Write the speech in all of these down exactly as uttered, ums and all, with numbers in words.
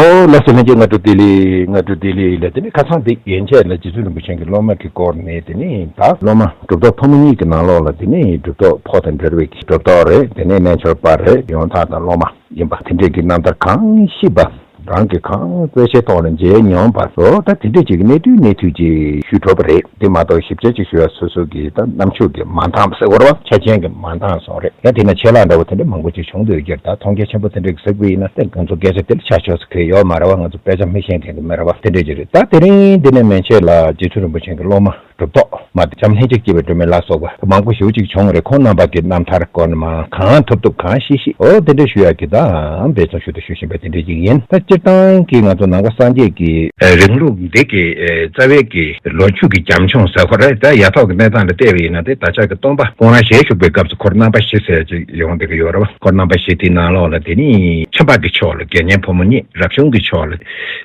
ཨོ་ལགས་སོ། ལྷན་རྒྱས་སྔ་དྲོ་བདེ་ལེགས། སྔ་དྲོ་བདེ་ལེགས་ལ། དེ་ནས་ཁ་སང་དེ་ཡན་ཆད་ལ་རྗེ་བཙུན་རིན་པོ་ཆེ་གི་སློབ་མ་གི་སྐོར་ནས། དེ་ནས་ད་སློབ་མ་གྲུབ་ཐོབ་ཕོ་མོ་གཉིས་ཀྱི་ནང་ལོགས་ལ་དེ་ནས་གྲུབ་ཐོབ་ཕོ་དང་འབྲེལ་བའི་གྲུབ་ཐོབ་རེད། དེ་ནས་རྣལ་འབྱོར་པ་རེད། ཡང་དག་དང་སློབ་མ་ཡིན་པ་དེ་འདྲས་ཀྱི་རྣམ་ཐར་གང་ཞིབ་པ། རང་གིས་གང་དཔེ་ཆའི་ཐོག་ལ་མཇལ་མྱོང་པ་སོགས། ད་དེ་འདྲས་ཅིག་གནད་བསྡུས་གནད་བསྡུས་ཅིག་ཞུས་གྲུབ་པ་རེད། དེ་མ་གཏོགས་ཞིབ་ཆ་ཅིག་ཞུ་ཡ་སོ་སོ་གི་ད་རྣམ་དཔྱོད་ཀྱི་མ་འདང་ཟེར་དགོས་རེད་བ། ཆ་རྐྱེན་གྱི་མ་འདང་སོགས་རེད། ཡང་དེ་ན་ཆད་ལྷག་འདྲ་བོ་དེ་འདྲ་མང་པོ་ཅིག་བྱུང་སྡོད་ཀྱི་རེད། ད་མཐོང་རྒྱ་ཆེན་པོ་དེ་འདྲས་ཀྱི་ཟེར་དགོས་ཡིན་ན། ད་ང་ཚོ་སྐད་ཆ་དེ་ལ་ཆ་ཆོག་ས་གང་ཡོད་མ་རེད་བ། ང་ཚོ་དཔེ་ཆ་མི་ཤེས་མཁན་གྱི་མི་རེད་བ། དེ་འདྲས་ཅིག་རེད། ད་དེ་རིང་འདི་ནས་མན་ཆད་ལ་རྗེ་བཙུན་རིན་པོ་ཆེ་གི་སློབ་མ་གྲུབ་ཐོབ་མ་དེ་བྱམས་ལྷན་ཅིག་སྐྱེས་པའི་སྒྲོན་མེ་ལ་སོགས་པ་མང་པོ་ཞེ་པོ་ཅིག་བྱུང་བ་རེད། ཁོང་རྣམ་པ་གི་རྣམ་ཐར་སྐོར་ནས་མར་གང་ཐུབ་ཐུབ་གང་ཤེས་ཤེས་ཨོ་དེ་འདྲ་ཞུ་ཡག་གི་ད་འབད་བརྩོན་ཞུ་དང་ཞུ་བཞིན་པ་དེ་འདྲ་ཅིག་ཡིན། ད་སྤྱིར་བཏང་གི་ང་ཚོ་ནང་པ་སངས་རྒྱས་ཀྱི་ཨ་རིང་ལུགས་འདི་གི་ཨ་རྩ་བའི་གི་ལོ་རྒྱུས་ཀྱི་རྒྱབ་ལྗོངས་ཟེར་བ་རེད། ད་ཡ་ཐོག་གི་གནས་སྟངས་ལ་བལྟས་པ་ཡིན་ན། དེ་ད་ཆ་གི་སྟོན་པ་ཁོང་རང་ཞལ་བཞུགས་པའི་སྐབས་སུ་འཁོར་རྣམ་པ་བཞི་ཟེར་ཅིག་ཡོང་བསྡད་ཀྱི་ཡོད་རེད་བ། འཁོར་རྣམ་པ་བཞི་དེའི་ནང་ལོགས་ལ་དེ་ནི་ཁྱིམ་པ་གི་ཕྱོགས་ལ་དགེ་བསྙེན་ཕོ་མོ་གཉིས། རབ་བྱུང་གི་ཕྱོགས་ལ་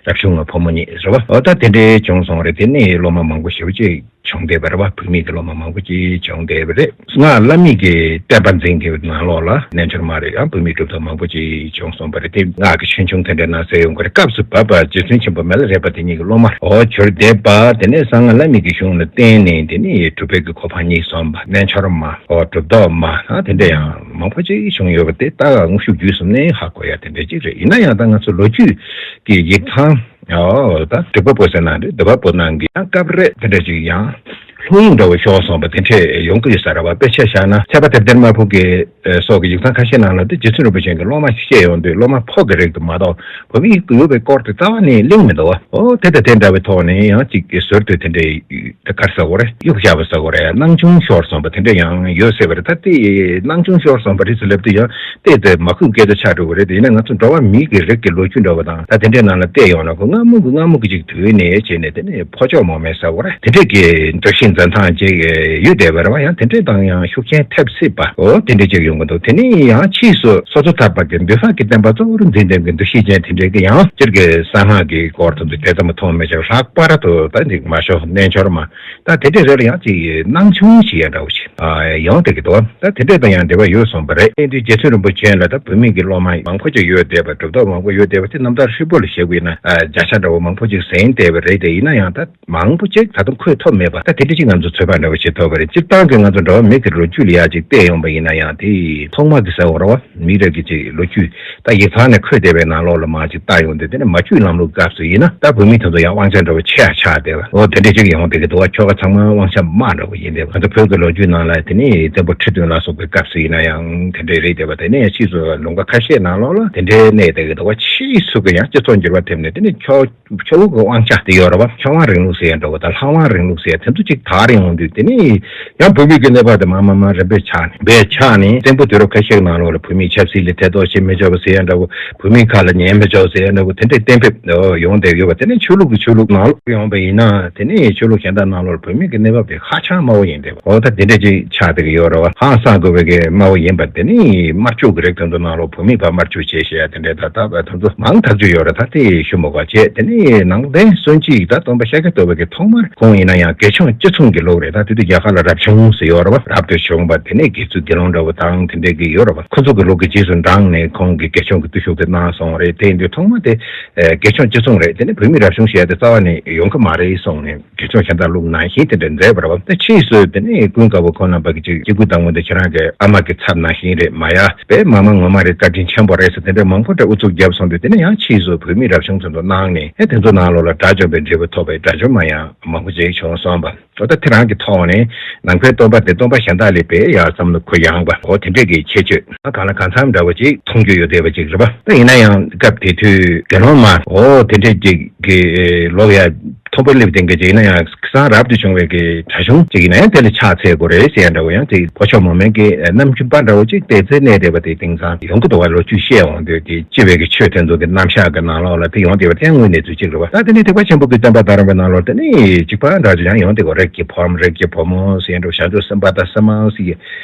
རབ་བྱུང་ལ་ཕོ་མོ་གཉིས་ཟེར་བ། འོ་ད་དེ་འདྲའི་བྱུང་སོང་རེད། དེ་ནས་སློབ་མ་མང་པོ་ཞེ་པོ་ཅིག་བྱུང་བསྡད་པ་རེད་བ། བུད་མེད་ཀྱི་སློབ་མ་མང་པོ་ཅིག་བྱུང་བསྡད་པ་རེད། སྔགས་བླ་མེད་ཀྱི་བསྟན་པ་འཛིན་གྱི་ནང་ལོགས་ལ་རྣལ་འབྱོར་མ་རེད། ཡང་བུད་མེད་གྲུབ་ཐོབ་མང་པོ་ཅིག་བྱུང་སོང་བ་རེད། དེ་སྔགས་ཀྱི་ཆོས་འབྱུང་དེ་འདྲ་ནང་གསལ་ཡོང་གི་རེད། སྐབས་སུ་བབ་པ་རྗེ་བཙུན་ཆེན་པོ་མི་ལ་རས་པ་དེ་ཉིད་ཀྱི་སློབ་མ་འོ་གྱུར་བསྡད་པ། དེ་ནས་གསང་སྔགས་བླ་མེད་ཀྱི་གཞུང་ལ་བརྟེན་ནས། དེ་ནས་གྲུབ་པའི་གི་གོ་འཕང་གཉིས་སོང་བ། རྣལ་འབྱོར་མ་འོ་གྲུབ་ཐོབ་མ་ཨ་དེ་འདྲ་ཡང་མང་པོ་ཅིག་བྱུང་ཡོད་པ་དེ་ད་དངོས་ཤུགས་བརྒྱུད་གསུམ་ནས་ཧ་གོ་ཡ་དེ་འདྲ་ཅིག་རེད། ཡིན་ན་ཡང་ད་ང་ཚོ་ལོ་རྒྱུས་ཀྱི་ཡིག་ཚང་། ཨོ་ད་འབྲུག་པ་པོ་ཟེར་ན་འདི་འབྲུག་པ་པོ་ནང་གི་ཡང་སྐབས་རེ་དེ་འདྲ་ཅིག་ཡང་ལྷུང་ཡིག་འདྲ་བོ་ཤོར་སོང་བ་དེ་འདྲས་ཡོང་གི་ཡོད་ས་རེད་བ། དཔེ་ཆ་བཞག་ན་ཚལ་པ་དེབ་སྡེར་དམར་པོ་གི་སོགས་ཀྱི་ཡིག་ཚང་ཁ་ཤས་ནང་ལ་དེ་རྗེ་བཙུན་རིན་པོ་ཆེ་གི་སློབ་མ་བཤད་ཡོང་དུས་སློབ་མ་ཕོ་གི་རིགས་དུ་མ་གཏོགས་བུད་མེད་ཡོད་པའི་སྐོར་དེ་རྩ་བ་ནས་གླེང་མི་འདུག་བ། ཨོ་དེ་དང་དེ་འདྲ་བའི་ཐོག་ནས་ཡང་ཅིག་ཟུར་དུ་དེ་འདྲས་དེ་ག་རེ་ཟེར་དགོས་རེད། གཡུག་བཞག་པ་ཟེར་དགོས་རེད། སྣང་ཆུང་ཤོར་སོང་བ་དེ་འདྲ་ཡང་ཡོད་ཟེར་བ་རེད། ད་དེ་སྣང་ཆུང་ཤོར་སོང་བ་རེད་ཟེར་ལབ་དུས་ཡང་། དེ་དེ་མ་ཁུངས་སྐད་ཆ་ཆགས་འགྲོ་གི་རེད། དེ་ཡིན་ན་ང་ཚོ་འགྲོ་བ་མིའི་གི་རིགས་ཀྱི་ལོ་རྒྱུས་འདྲ་བ་དང་ད་དེ་འདྲའི་ནང་ལ་བལྟས་ཡོང་ན། ཁོ་སྔ་མོ་གི་སྔ་མོ་གི་ཅིག་དུས་ནས་བྱས་ནས་དེ་ནས་ཕོ་མཆོག་མོ་མེད་ཟེར་བ་རེད། དེ་འདྲས་ཀྱི་འདུ་ཤེས་འཛིན་སྟངས་ཅིག་ཡོད་བསྡད་པ་རེད་བ། ཡང་དེ་འདྲས་དང་ཡང་ཤུགས་རྐྱེན་ཐེབས་སྲིད་པ་འོ་དེ་འདྲས་ཅིག་ཡོང་གི་འདུག་དེ་ནས་ཡང་ཕྱིས་སུ་སོ་སོ་ཐར་པ་གི་འདུས་བྱས་ཀྱི་བསྟན་པ་གཙོ་བོར་འཛིན་མཁན་གྱི་འདུ་ཤེས་ཅན་དེ་འདྲས་ཀྱི་ཡང་སྤྱིར་གྱི་གསང་སྔགས་ཀྱི་སྐོར་དུ་འདུག་དེ་ཙམ་མཐོང་མི་ཆོག་ལྷག་པར་དུ་ད་འདི་མ་ཤོ་རྣལ་འབྱོར་མ། ད་དེ་འདྲས་རེད་ལ་ཡང་ཅིག་སྣང་ཆུང་ཞིག་ཡང་འདྲ་བོ་ཞིག་ཨ་ཡོང་བསྡད་ཀྱི་འདུག་ད་དེ་འདྲས་དང་ཡང་འབྲེལ་བ་ཡོད་སོང་བ་རེད། ཨེ་འདི་རྗེ་བཙུན་རིན་པོ་ཆེ་ལ་ད་བུད་མེད་ཀྱི་སློབ་མ་མང་པོ་ཅིག་ཡོད་བསྡད་པ། གྲུབ་ཐོབ་མང་པོ་ཡོད་བསྡད་པ་དེ་རྣམ་ཐར་ཧྲིལ་པོ་ལ་བཞག་པ་ཡིན་ན་ཨ་བརྒྱ་ཆ་འདྲ་བོ་མང་པོ་ཅིག་ཟིན་བསྡད་པ་རེད། དེ་ཡིན་ན་ཡང་ད་མང་པོ་ཅིག་ད་དུང་འཁོད་ཐུབ་མེད་པ། ད་དེ་འདྲས་ཅིག་ང་ཚོ་ཚོད་དཔག་འདྲ་བོ་བྱེད་ཐུབ་པ་རེད། སྤྱིར་བཏང་གི་ང་ཚོ་འགྲོ་བ་མི་གི་ལོ་རྒྱུས་ལ་ཡ་ཅིག་བལྟས་ཡོང་བ་ཡིན་ན་ཡང་དེ་ཐོག་མ་གི་ཟེར་བ་རེད་བ། མི་རབས་ཀྱི་ཅིག་ལོ་རྒྱུས། ད་ཡིག་ཚང་ནས་འཁོད་བསྡད་པའི་ནང་ལོགས་ལ་མར་ཅིག་བལྟ་ཡོང་དུས་དེ་ནས་མ་བཅོས་ལམ་ལུགས་སྐབས་སུ་ཡིན་ན་ད་བོད་མི་དེ་ཚོ་ཡང་དབང་ཆ་འདྲ་བོ་ཆེ་ཡ་ཆགས་བསྡད་པ་འོ་དེ་འདྲས་ཅིག་ཡོང་བསྡད་ཀྱི་འདུག་བ། ཁྱོ་ག་ཚང་མ་དབང་ཆ་དམག་འདྲ་བོ་ཡིན་བསྡད་པ། ང་ཚོ་བོད་ཀྱི་ལོ་རྒྱུས་ནང་ལ་དེ་ནས་བཙན་པོ་ཁྲི་བདུན་ལ་སོགས་པའི་སྐབས་སུ་ཡིན་ན་ཡང་དེ་འདྲས་རེད་བསྡད་པ། དེ་ནས་ཕྱིས་སུ་ལུང་པ་ཁ་ཤས་ནང་ལོགས་ལ་དེ་འདྲས་གནས་བསྡད་ཀྱི་འདུག་བ། ཕྱིས་སུ་གི་ཡང་སྤྱི་ཚོགས་འགྱུར་བ་ཐེབས་ནས་དེ་ནས་ཁྱོ་ཆོ་གི་དབང་ཆ་དེ་ཡོད་རེད་བ། ཆོས་དབང་རིང་ལུགས་ཟེར་ཡ་འདྲ་བོ་དང་ལྷ་དབང་རིང་ལུགས་ཟེར་ཡ་དེ་ཚོ་ཅིག་དར་ཡོང་དུས་དེ་ནས་ཡང་བོད་མི་གི་གནས་བབ་དེ་མར་མར་མར་རིམ་པས་ཆག་ནས་རིམ་པས་ཆག་ནས་བཙན་པོ་དུས་རབས་ཁ་ཤས་ནང་ལོགས་ལ་བོད་མིའི་ཆབ་སྲིད་ལ་ཐེ་གཏོགས་བྱེད་མི་ཆོག་པ་ཟེར་ཡ་འདྲ་བོ། བོད་མིའི་ཁ་ལ་ཉན་མི་ཆོག་ཟེར་ཡ་འདྲ་བོ་དེ་འདྲས་གཏན་འབེབས་ཡོང་བསྡད་ཡོད་པ། དེ་ནས་ཆོས་ལུགས་ཀྱི་ཆོས་ལུགས་ནང་ལོགས་ཡོང་བ་ཡིན་ན་དེ་ནས་ཆོས་ལུགས་གཞན་དག་ནང་ལོགས་ལ་བོད་མི་གི་གནས་བབ་དེ་ཧ་ཅང་དམའ་བོ་ཡིན་བསྡད་པ། འོ་ད་དེ་འདྲས་ཅིག་ཆགས་བསྡད་ཀྱི་ཡོད་རེད་བ། ཧང་སང་དགོས་པའི་གི་དམའ་བོ་ཡིན་པ། དེ་ནས་དམར་ཕྱུག་གི་རིགས་དེ་ཚོ་ནང་ལོགས་བོད་མི་ཕར་དམར་ཕྱུག་བྱས་བྱས་ཡ་དེ་འདྲས་ད་ད་དེ་ཚོ་མང་ཐག་ཆོད་ཡོད་རེད། ད་དེ་ཞུ་མི་དགོས་བྱས། དེ་ནས་ནང་བསྟན་སྲོལ་འབྱེད་ད་སྟོན་པ་ཤཱཀྱ་ཐུབ་པ་གི་ཐོག་མར་ཁོང་ཡིན་ན་ཡང་དགེ་སྦྱོང་བཅུ་མཚུངས་ཀྱི་ལུགས་རེད། ད་དེ་དུས་རྒྱ་གར་ལ་རབ་བྱུང་ཟེར་ཡོད་རེད་བ། རབ་ཏུ་བྱུང་བ་དེ་ནས་དགེ་ཚུལ་དགེ་སློང་འདྲ་བོ་དང་དེ་འདྲས་ཀྱི་ཡོད་རེད་བ། ཁོ་ཚོ་གི་ལུགས་ཀྱི་རྗེས་སུ་འབྲངས་ནས་ཁོང་གིས་དགེ་སྦྱོང་གི་བརྟུལ་ཞུགས་དེ་གནང་སོང་རེད། དེ་ཡིན་དུས་ཐོག་མ་དེ་དགེ་སྦྱོང་བཅུ་མཚུངས་རེད། དེ་ནས་བོད་མི་རབ་བྱུང་ཞེས་དེ་རྩ་བ་ནས་ཡོང་གི་མ་རེད་གསུངས་ནས། དགེ་སྦྱོང་གཞན་དག་ལུགས་ནང་བཞིན་དེ་འདྲ་མཛད་པ་རེད་བ། ད་ཕྱིས་སུ་དེ་ནས་ཀུན་དགའ་བོ་ཁོང་རྣམ་པ་གི་ཅིག་སྐྱེ་དགུའི་བདག་མོ་དེ་ཁྱེད་རང་གི་ཨ་མ་གི་ཚབ་ནང་བཞིན་རེད། མ་ཡ་པའི་མ་མ་ངོ་མ་རེད། བཀའ་དྲིན་ཆེན་པོ་རེད་ཟེར་དེ་འདྲ་མང་པོ་འདྲ་ཨུ་ཚུགས་བརྒྱབ་སོང་དུས་དེ་ནས་ཡང་ཕྱིས་སུ་བོད་མི་རབ་བྱུང་ཚོ་ཚོ་གནང་ནས་ཨེ་དེ་ཚོ་ནང་ལོགས་ལ་དགྲ་བཅོམ་པའི་འབྲས་བུ་ཐོབ་པའི་དགྲ་བཅོམ་མ་ཡང་མང་པོ་ཅིག་བྱུང་སོང་བ། འོ་ད་དེ་རང་གི་ཐོག་ནས་ནང་པའི་སྟོན་པ་དེ་སྟོན་པ་གཞན་དག་ལས་དཔེ་ཡག་བསམ་བློ་ཁོ་ཡངས་པ་འོ་དེ་འདྲས་ཀྱི་ཁྱད་ཆོས་ད་གང་ལ་གང་འཚམ་འདྲ་བོ་ཅིག་མཐོང་རྒྱུ་ཡོད་བསྡད་པ་ཅིག་རེད་པ། ད་ཡིན་ན་ཡང་སྐབས་དེ་དུས་དགེ་སློང་མ་འོ་དེ་འདྲས་ཅིག་གི་ལོག་ཡ་མཐོན་པོ་སླེབས་དེ་འགའ་ཅིག་ཡིན་ན་ཡང་སང་རབ་ཏུ་བྱུང་བའི་གི་གྲྭ་གཞུང་ཅིག་ཡིན་ན་ཡང་དེ་ལ་ཕྱག་འཚལ་དགོས་རེད་ཟེར་ཡ་འདྲ་བོ། ཡང་དེ་ཕོ་མཆོག་མོ་མེད་ཀྱི་རྣམ་འགྱུར་པ་འདྲ་བོ་ཅིག་དེ་ཚེ་གནས་བསྡད་པ་དེ་དེང་སང་ཡོང་གི་འདུག་བ། ལོ་རྒྱུས་བཤད་འོང་དུས་དེ་སྤྱི་བའི་གི་ཆོས་དེ་ཚོ་གི་རྣམ་གཞག་གི་ནང་ལོགས་ལ་དེ་ཡོང་བསྡད་པ་དེ་དངོས་གནས་ཚུལ་ཅིག་རེད་བ། ད་དེ་ནས་ཐེག་པ་ཆེན་པོ་གི་བསྟན་པ་དར་བའི་ནང་ལོགས་དེ་ནས་གཅིག་པ་འདྲ་ཅིག་ཡང་ཡོང་བསྡད་ཀྱི་རེད། རིགས་ཀྱི་ཕོ་རིགས་ཀྱི་བུ་མོ་ཟེར་ཡ་འདྲ་བོ། བྱང་ཆུབ་སེམས་དཔའ་དང་སེམས་མ་ཟེར་ཡ་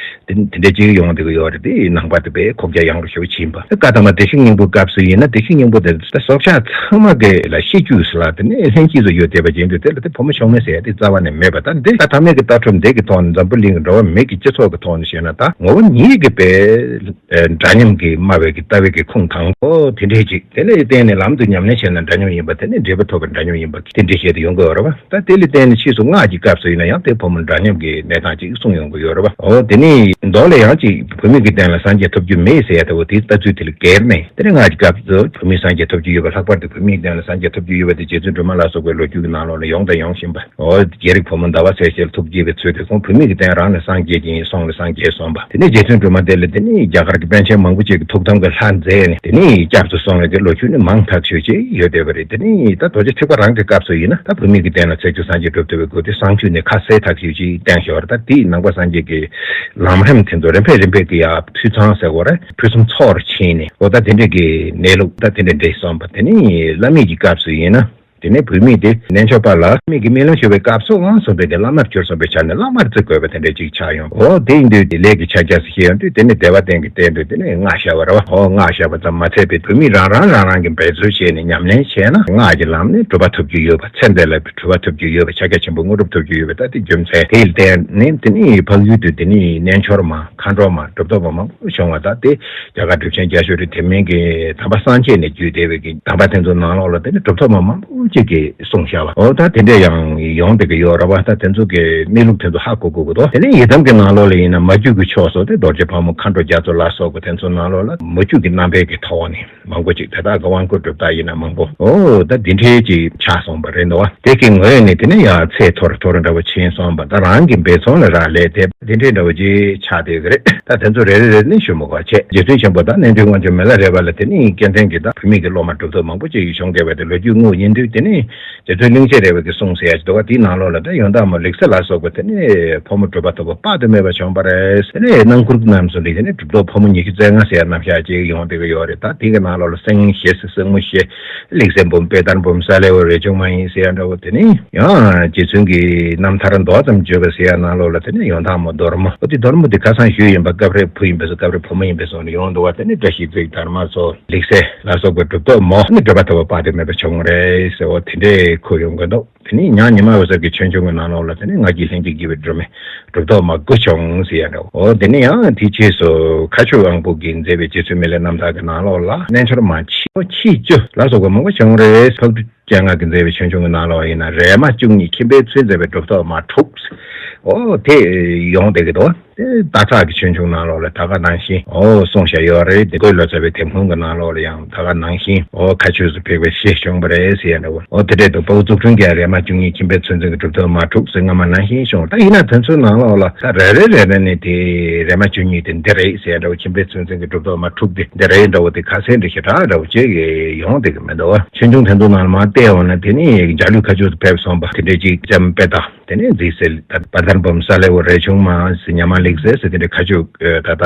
དེ་དེ་འདྲ་ཅིག་ཡོང་བསྡད་ཀྱི་ཡོད་རེད། དེ་ནང་པ་དེ་དཔེ་ཁོག་རྒྱ་ཡངས་རུ་ཞེ་པོ་ཕྱིན་པ། བཀའ་ཐང་མ་བདེ་གཤེགས་སྙིང་པོའི་སྐབས་སུ་ཡིན་ན་བདེ་གཤེགས་སྙིང་པོ་དེ་ད་སྲོག་ཆགས་ཚང་མ་གི་ལ་ཤེས་རྒྱུ་ཟེར་ལ་དེ་ནས་ལྷན་སྐྱེས་སུ་ཡོད་བསྡད་པ་ཅན་དུ་དེ་ལ་དེ་བུ་མོ་མཆོག་དམན་ཟེར། དེ་རྩ་བ་ནས་མེད་པ། ད་འདི་ད་ཐ་མལ་གྱི་ལྟ་གྲུབ་འདི་གི་ཐོག་ནས། འཛམ་བུ་གླིང་གི་འགྲོ་བ་མི་གི་སྤྱི་ཚོགས་ཀྱི་ཐོག་ནས་བཤད་ན། ད་ངོ་བོ་ཉིད་ཀྱི་པའི་འདྲ་མཉམ་གྱི་སྨྲ་བའི་གི་ལྟ་བའི་གི་ཁུངས་དང་པོ་དེ་འདྲའི་ཅིག་དེ་ལ་བརྟེན་ནས་ལམ་དུ་ཉམས་ལེན་བྱས་ན་འདྲ་མཉམ་ཡིན་པ། དེ་ནས་འབྲས་བུ་ཐོབ་པའི་འདྲ་མཉམ་ཡིན་པ་དེ་འདྲའི་བཤད་དུ་ཡོང་གི་ཡོད་རེད་བ། ད་དེ་ལ་བརྟེན་ནས་ཕྱིས་སུ་སྔགས་ཀྱི་སྐབས་སུ་ཡིན་ན་ཡང་དེ་ཕོ་མོ་འདྲ་མཉམ་གྱི་གནས་སྟངས་ཅིག་གསུངས་ཡོང་གི་ཡོད་རེད་བ། འོ་དེ་ནས་མདོ་ལ་ཡང་ཅིག་བུད་མེད་ཀྱི་སྟེང་ལ་སངས་རྒྱས་ཐོབ་རྒྱུ་མེད་ཟེར་ཡ་ལྟ་བུ་དེའི་ལྟ་ཚུལ་དེ་ལ་འགལ་ནས། དེ་ནས་སྔགས་ཀྱི་སྐབས་སུ་བུད་མེད་སངས་རྒྱས་ཐོབ་རྒྱུ་ཡོད་པ། ལྷག་པར་དུ་བུད་མེད་སྟེང་ལ་སངས་རྒྱས་ཐོབ་རྒྱུ་ཡོད་པ་དེ་རྗེ་བཙུན་སྒྲོལ་མ་ལ་སོགས་པའི་ལོ་རྒྱུས་ཀྱི་ནང་ལོགས་ལ་ཡོང་དང་ཡོང་བཞིན་པ། འོ་རྒྱལ་རིགས་ཕོ་མོ་ཟླ་བ་ཚེས་བརྒྱད་ལ་ཐུགས་དགྱེས་པའི་ཚུལ་དེ། ཁོང་བུད་མེད་ཀྱི་སྟེང་རང་ལ་སངས་རྒྱས་ཀྱི་ཡིན། སོང་ལ་སངས་རྒྱས་སོང་བ། དེ་ནས་རྗེ་བཙུན་སྒྲོལ་མ་དེ་ལ་དེ་ནས་རྒྱ་གར་གྱི་པཎ་ཆེན་མང་པོ་ཅིག་གིས་ཐུགས་དམ་གྱི་ལྷ་མཛད་ནས། དེ་ནས་སྐྱབས་སུ་སོང་བའི་གི་ལོ་རྒྱུས་ནི་མང་ཐག་ཆོད་ཅིག་ཡོད་བསྡད་པ་རེད། དེ་ནས་ད་རྡོ་རྗེ་ཐེག་པ་རང་གི་སྐབས་སུ་ཡིན་ན། ད་བུད་མེད་ཀྱི་སྟེང་ལ་ཚེས་བཅུ་སངས་རྒྱས་གྲུབ་ཐོབ་པའི་སྐོར་དེ་གསང་རྒྱུད་ནས་ཁ་གསལ་ཐག་ཆོད་ཅིག་བསྟན་བཞག་པ་རེད། ད་དེས་ནང་པ་སངས་རྒྱས་ཀྱི་ལམ་རིམ་དེ་ཚོ་རིམ་པས་རིམ་པས་ཀྱི་ཡ་འཕྲུལ་ཚང་ཟེར་དགོས་རེད། ཕུན་སུམ་ཚོགས་རུ་ཕྱིན་ནས། འོ་ད་དེ་འདྲས་ཀྱི་གནས་ལུགས་ད་དེ་འདྲས་འདྲས་སོང་བ། དེ་ནས་བླ་མེད་ཀྱི་སྐབས་སུ་ཡིན་ན། དེ་ནས་བུད་མེད་དེ་རྣལ་འབྱོར་པ་ལ་མིག་གི་རྨི་ལམ་ཞུ་བའི་སྐབས་སུ་དབང་ཟོན་པའི་གི་བླ་མར་གྱུར་སོང་བའི་ཆ་ནས་བླ་མར་བརྩི་དགོས་པ་དེ་འདྲ་ཅིག་ཆགས་ཡོང་། འོ་དེ་ཡིན་དུས་དེ་ལས་ཀྱི་ཕྱག་རྒྱ་སུ་ཞེས་ཡོང་དུས། དེ་ནས་བདེ་བ་ལྡན་གྱི་རྟེན་དུ་དེ་ནས་སྔགས་བཤད་པ་རེད་བ། འོ་སྔགས་བཤད་པ་ཙམ་མ་ཚད་པའི་བུད་མེད་རང་རང་རང་རང་གི་འབད་རྩོལ་བྱས་ནས་ཉམས་ལེན་བྱས་ན། སྔགས་ཀྱི་ལམ་ནས་གྲུབ་པ་ཐོབ་རྒྱུ་ཡོད་པ། ཚེ་འདི་ལ་གྲུབ་པ་ཐོབ་རྒྱུ་ཡོད་པ། ཕྱག་རྒྱ་ཆེན་པོ་དངོས་གྲུབ་ཐོབ་རྒྱུ་ཡོད་པ། ད་དེ་རྒྱུ་མཚན་དེ་ལ་བརྟེན་ནས། དེ་ནས་འཕགས་ཡུལ་དུ་དེ་ནས་རྣལ་འབྱོར་མ། མཁའ་འགྲོ་མ། གྲུབ་ཐོབ་མ་མང་པོ་བྱུང་བ། ད་དེ་རྒྱ་གར་གྲུབ་ཆེན་རྒྱ་ཤོད་རི་དེ་མིན་གྱི་དམ་པ་སངས་རྒྱས་ནས་བརྒྱུད་བསྡད་པའི་གི་དམ་པ་དེ་ཚོ་ནང་ལོགས་ལ་དེ་ནི་གྲུབ་ཐོབ་མ་མང་པོ་ཅིག་གིས་གསུངས་བཞག་པ། འོ་ད་དེ་འདྲ་ཡང་ཡོང་བསྡད་ཀྱི་ཡོད་རེད་བ། ད་དེ་ཚོ་གི་གནས་ལུགས་དེ་ཚོ་ཧ་གོ་དགོས་ཀྱི་འདུག་དེ་ནས་ཡི་དམ་གྱི་ནང་ལོགས་ལ་ཡིན་ན། མ་རྒྱུད་ཀྱི་ཕྱོགས་སུ་དེ་རྡོ་རྗེ་ཕག་མོ། མཁའ་འགྲོ་རྒྱ་མཚོ་ལ་སོགས་པ་དེ་ཚོ་ནང་ལོགས་ལ་མ་རྒྱུད་ཀྱི་རྣམ་པའི་གི་ཐོག་ནས་མང་པོ་ཅིག་དེ་དག་གི་དབང་བསྐུར་གྲུབ་རྟགས་ཡིན་ན་མང་པོ། འོ་ད་འདི་འདྲའི་ཅིག་ཆགས་སོང་བ་རེད་འདུག་བ། དེ་གི་ངོས་ནས་དེ་ནས་ཡང་ཚད་མཐོ་རུ་མཐོ་རུ་འདྲ་བོ་ཕྱིན་སོང་བ། ད་རང་གི་འབད་བརྩོན་ལ་རག་ལས་དེ་འདི་འདྲའི་འདྲ་བོ་ཅིག་ཆགས་བསྡད་ཀྱི་རེད། ད་དེ་ཚོ་རེ་རེ་རེ་ནས་ཞུ་མི་དགོས་བྱས། རྗེ་བཙུན་ཆེན་པོ་དང་གནས་མགྲོན་དབང་ཕྱུག་མི་ལ་རས་པ་ལ་དེ་ནས་སྐལ་ལྡན་གྱི་ད་བུད་མེད་ཀྱི་སློབ་མ་གྲུབ་ཐོབ་མང་པོ་ཅིག་བྱུང་བསྡད་པ་དེ་ལོ་རྒྱུས་དངོས་ཡིན་དུས། དེ་ནས་རྗེ་བཙུན་གླིང་རྗེ་རས་པ་གི་གསུང་ཟེར་ཡ་ཞིག་འདུག་བ། དེའི་ནང་ལོགས་ལ་ད་ཡོན་བདག་མོ་ལེགས་བཤད་ལ་སོགས་པ་དེ་ནས་ཕོ་མོ་གྲུབ་པ་ཐོབ་པ་དཔག་ཏུ་མེད་པ་བྱུང་བ་རེད། དེ་ནས་སྣང་སྐུར་རྣམས་སུ་འདི་དེ་ནས་གྲུབ་ཐོབ་ཕོ་མོ་ཉི་ཤུ་རྩ་ལྔ་ཟེར་ཡ་རྣམ་གཞག་ཅིག་ཡོང་བསྡད་ཀྱི་ཡོད་རེད། ད་དེ་གི་ནང་ལོགས་ལ་སེང་བཞི་ཟེར། སེང་མོ་བཞི། ལེགས་བཤད་འབུམ། དཔལ་དར་འབུམ། ས་ལེ་འོ། རས་ཆུང་མ་ཡིན་ཟེར་ཡ་འདྲ་བོ། དེ་ནས་ཡང་རྗེ་བཙུན་གྱི་རྣམ་ཐར་མདོ་ཙམ་བརྗོད་པ་ཟེར་ཡ་ནང་ལོགས་ལ་དེ་ནས་ཡོན་བདག་མོ་རྡོར་མོ། འོ་དེ་རྡོར་མོ་དེ་ཁ་སང་ཞུས་ཡིན་པ། སྐབས་རེ་བུ་ཡིན་པས་སོ། སྐབས་རེ་བུ་མོ་ཡིན་པས་སོ་ནས་ཡོང་འདུག་བ། དེ་ནས་བཀྲ་ཤིས་རྩེའི་དར་མ་སོགས་ལེགས་བཤད་ལ་སོགས་པའི་གྲུབ་ཐོབ་མོ་ནི་གྲུབ་པ་ཐོབ་པ་དཔག་ཏུ་མེད་པ་བྱུང་རེད་ཟེར། འོ་དེ་འདྲའི་ཁོ་ཡོང་གི་འདུག་དེ་ནས་ཉང་ཉི་མ་འོད་ཟེར་གྱི་ཆོས་འབྱུང་གི་ནང་ལོགས་ལ་དེ་ནས་ང་རྒྱལ་ལྷན་ཅིག་སྐྱེས་པའི་སྒྲོན་མེ་གྲུབ་ཐོབ་མ་དགུ་བྱུང་ཟེར་ཡ་འདྲ་བོ། འོ་དེ་ནས་ཡང་དེའི་རྗེས་སུ་མཁའ་སྤྱོད་དབང་པོ་གིས་མཛད་པའི་རྗེ་བཙུན་མི་ལའི་རྣམ་ཐར་གྱི་ནང་ལོགས་ལ་རྣལ་འབྱོར་མ་ཆེ་ཆེ་བཅུ་ལ་སོགས་པ་མང་པོ་བྱུང་རེད། འཕགས་གྲུབ་སྤྱན་སྔ་གིས་མཛད་པའི་ཆོས་འབྱུང་གི་ནང་ལོགས་ཡིན་ན། རས་མ་བཅུ་གཉིས་ཁྱིམ་པའི་ཚུལ་མཛད་པའི་གྲུབ་ཐོབ་མ་དྲུག་འོ་དེ་ཡོང་བསྡད་ཀྱི་འདུག་དེ་སྟག་ཚང་གི་ཆོས་འབྱུང་ནང་ལོགས་ལ་ད་ག་ནང་བཞིན་འོ་གསུངས་བཞག་ཡོད་རེད། དེ་བཀོད་ལོ་ཙཱ་བའི་དེབ་ཁུང་གི་ནང་ལོགས་ལ་ཡང་ད་ག་ནང་བཞིན་འོ་མཁའ་སྤྱོད་སུ་ཕེབས་པའི་ཞེས་བྱུང་བ་རེད་ཟེར་ཡ་འདྲ་བོ། འོ་དེ་འདྲའི་འདུག་དཔའ་བོ་གཙུག་སྤྲུལ་གྱིས་རས་མ་བཅུ་གཉིས་ཁྱིམ་པའི་ཚུལ་འཛིན་གྱི་གྲུབ་ཐོབ་མ་དྲུག་ཟེར་སྔ་མ་ནང་བཞིན་བྱུང་། ད་ཡིན་ན་དེ་ཚོའི་ནང་ལོགས་ལ་ད་རེ་རེ་རེ་རེ་ནས་དེ་རས་མ་བཅུ་གཉིས་དེ་འདི་རེད་ཟེར་ཡ་འདྲ་བོ། ཁྱིམ་པའི་ཚུལ་འཛིན་གྱི་གྲུབ་ཐོབ་མ་དྲུག་དེ་འདི་རེད་འདྲ་བོ་དེ་ཁ་གསལ་འདྲ་ཞེ་དྲག་འདྲ་བོ་ཅིག་ཡོང་བསྡད་ཀྱི་མི་འདུག་ཆོས་འབྱུང་དེ་ཚོ་ནང་ལ་མར་བལྟས་ཡོང་ན། དེ་ནི་འཇའ་ལུས་མཁའ་སྤྱོད་དུ་ཕེབས་སོང་བ་དེ་འདྲའི་ཅིག་ལྕམ་དཔལ་དང་། དེ་ནས་རྫིག་གསལ་ད་དཔལ་དར་འབུམ། ས་ལེ་འོ། རས་ཆུང་མ་ཟེར། ཉ་མ་ལེགས་བཤད་ཟེར། དེ་འདྲའི་མཁའ་སྤྱོད་ད་ལྟ་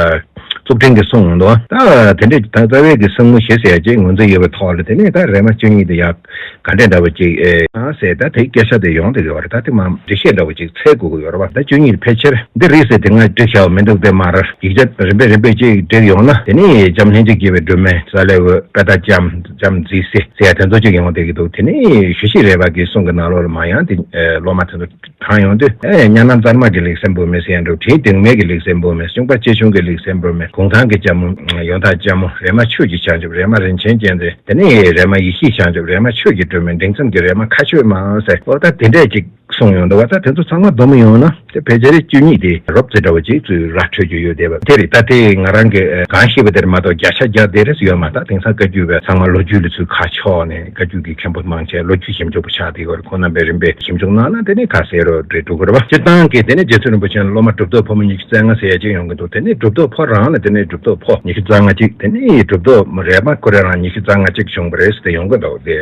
གཙུག་ཕྲེང་གིས་གསུངས་འདུག་ད་དེ་འདྲའི་ད་རྩ་བའི་གི་སེང་མོ་བཞི་ཟེར་ཡ་ཅིག་ངོས་འཛིན་ཡོད་པའི་ཐོག་ལ། དེ་ནས་ད་རས་མ་བཅུ་གཉིས་དེ་ཡག་ག་འདྲ་འདྲ་བོ་ཅིག་ཨེ་ཨ་ཟེར། ད་དེའི་སྐད་ཆ་དེ་ཡོང་བསྡད་ཀྱི་ཡོད་རེད། ད་དེ་མ་འགྲེལ་བཤད་འདྲ་བོ་ཅིག་འཚོལ་དགོས་ཀྱི་ཡོད་རེད་བ། ད་བཅུ་གཉིས་ཕལ་ཆེར་འདི་རེད་ཟེར་དེ་སྔ་བསྒྲིགས་བཞག་པ་མི་འདུག་དེ་མ་རེད། ཡིག་ཆ་རིམ་པས་རིམ་པས་ཅིག་བསྒྲིགས་ཡོང་ན། དེ་ནས་ལྕམ་ལྷན་ཅིག་སྐྱེས་པའི་སྒྲོན་མེ། ས་ལེ་འོ། དཔལ་དར་ལྕམ། ལྕམ་རྫིག་གསལ་ཟེར་ཡ་དེ་ཚོ་ཅིག་ཡོང་བསྡད་ཀྱི་འདུག་དེ་ནས་ཞུ་ཤེས་རས་པ་གི་གསུང་གི་ནང་ལོགས་ལ་མར་ཡང་དེ་ཨེ་སློབ་མ་དེ་ཚོ་དྲངས་ཡོང་དུས། ཨེ་གཉའ་ནང་གཙང་མ་གི་ལེགས་བཤད་འབུམ་མེ་ཟེར་ཡ་འདྲ་བོ། དྲིན་དེང་མེད་ཀྱི་ལེགས་བཤད་འབུམ་མེ། གཤོང་པ་ཆེ་ཆུང་གི་ལེགས་བཤད་འབུམ་མེ། གུང་ཐང་གི་ལྕམ་མོ། ཡོན་བདག་ལྕམ་མོ། རས་མ་ཆོས་ཀྱི་བྱང་ཆུབ། རས་མ་རིན་ཆེན་རྒྱལ་མཚན། དེ་ནས་རས་མ་ཡེ་ཤེས་བྱང་ཆུབ། རས་མ་ཆོས་ཀྱི་སྒྲོན་མེ། འབྲིང་ཙམ་གྱི་རས་མ་མཁའ་སྤྱོད་མ་ཟེར། འོ་ད་དེ་འདྲས་ཅིག་གསུངས་ཡོང་འདུག་བ། ད་དེ་ཚོ་ཚང་མ་བསྡོམས་ཡོང་ན་དེ་ཕལ་ཆེར་བཅུ་གཉིས་དེ་རོབ་ཙམ་འདྲ་བོ་ཅིག་ཚུར་ར་འཕྲོད་རྒྱུ་ཡོད་བསྡད་པ་དེ་རེད། ད་དེ་ང་རང་གིས་གང་ཤེས་པ་དེར་མ་གཏོགས་བརྒྱ་ཆ་བརྒྱ་དེ་རེད་ཟེར་ཡོད་མ་རེད། དེང་སང་བཀའ་བརྒྱུད་པའི་ཚང་མ་ལོ་རྒྱུས་ལ་ཚུར་ཁ་ཕྱོགས་ནས། བཀའ་བརྒྱུད་ཀྱི་མཁན་པོ་མང་ཆེ་ལོ་རྒྱུས་ཞིབ་འཇུག་པ་ཆགས་བསྡད་ཡོད་རེད། ཁོང་རྣམ་པས་རིམ་པས་ཞིབ་འཇུག་གནང་ན་དེ་ནས་ཁ་གསལ་རུ་འགྲོ་འགྲོ་གི་རེད་བ། སྤྱིར་བཏང་གི་དེ་ནས་རྗེ་བཙུན་རིན་པོ་ཆེ་ལ་སློབ་མ་གྲུབ་ཐོབ་ཕོ་མོ་ཉི་ཤུ་རྩ་ལྔ་ཟེར་ཡ་ཅིག་ཡོང་གི་འདུག་དེ་ནས་གྲུབ་ཐོབ་ཕོ་རང་ལ་དེ་ནས་གྲུབ་ཐོབ་ཕོ་ཉི་ཤུ་རྩ་ལྔ་ཅིག་དེ་ནས་གྲུབ་ཐོབ་རས་མ་ཁོ་རང་རང་ཉི་ཤུ་རྩ་ལྔ་ཅིག་བྱུང་བ་རེད་ཟེར་ཏེ་ཡོང་གི་འདུག་དེ།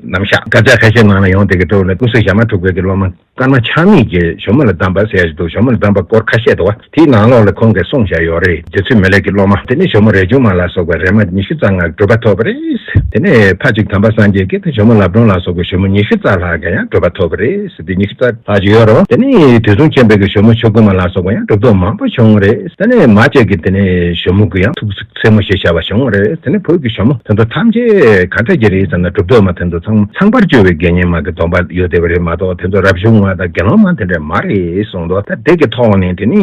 རྣམ་གཞག་དཀར་ཆག་ཁ་ཤས་ནང་ལ་ཡོང་བསྡད་ཀྱི་འདུག་ལ། ཀུན་གཟིགས་ཞྭ་དམར་འབྲུག་པའི་གི་སློབ་མ་ཀརྨ་ཆགས་མེད་ཀྱིས་ཞྭ་མོ་ལ་གདམས་པ་ཟེར་ཡ་ཞིག་འདུག་ཞྭ་མོ་ལ་གདམས་པ་སྐོར་ཁ་ཤས་འདུག་བ། དེའི་ནང་ལོགས་ལ་ཁོང་གིས་གསུངས་བཞག་ཡོད་རེད། རྗེ་བཙུན་མི་ལ་གི་སློབ་མ་དེ་ནས་ཞྭ་མོ་རས་ཆུང་མ་ལ་སོགས་པ་རས་མ་ཉི་ཤུ་རྩ་ལྔ་གྲུབ་པ་ཐོབ་པ་རེད། དེ་ནས་ཕ་གཅིག་དམ་པ་སངས་རྒྱས་ཀྱིས་དེ་ཞྭ་མོ་ལབ་སྒྲོན་ལ་སོགས་པའི་ཞྭ་མོ་ཉི་ཤུ་རྩ་ལྷག་གི་ཡང་གྲུབ་པ་ཐོབ་པ་རེད་ཟེར། དེ་ཉི་ཤུ་རྩ་ལྷག་ཅིག་ཡོད་རེད་བ། དེ་ནས་དུས་གསུམ་མཁྱེན་པའི་གི་ཞྭ་མོ་ཆོས་སྐུ་མ་ལ་སོགས་པ་ཡང་གྲུབ་ཐོབ་མང་པོ་བྱུང་རེད། དེ་ནས་མ་གཅིག་གིས་དེ་ནས་ཞྭ་མོ་གི་ཡང་ཐུགས་སྲས་མོ་ཞེས་བྱ་བ་བྱུང་བ་རེད། དེ་ནས་བོད་ཀྱི་ཞྭ་མོ་དེ་ཚོ་ཐམས་ཅད་ག་འདྲ་ཅིག་རེད་ཟེར་ན། གྲུབ་ཐོབ་མ་དེ་ཚོ་ཚང་མ་ཚངས་པར་སྤྱོད་པའི་དགེ་བསྙེན་མ་གི་སྡོམ་པ་ཡོད་བསྡད་པ་རེད་མ་གཏོགས། དེ་ཚོ་རབ་བྱུང་བ་དང་དགེ་སློང་མ་དེ་འདྲ་མ་རེད་གསུངས་འདུག་ད་དེ་གི་ཐོག་ནས་དེ་ནི་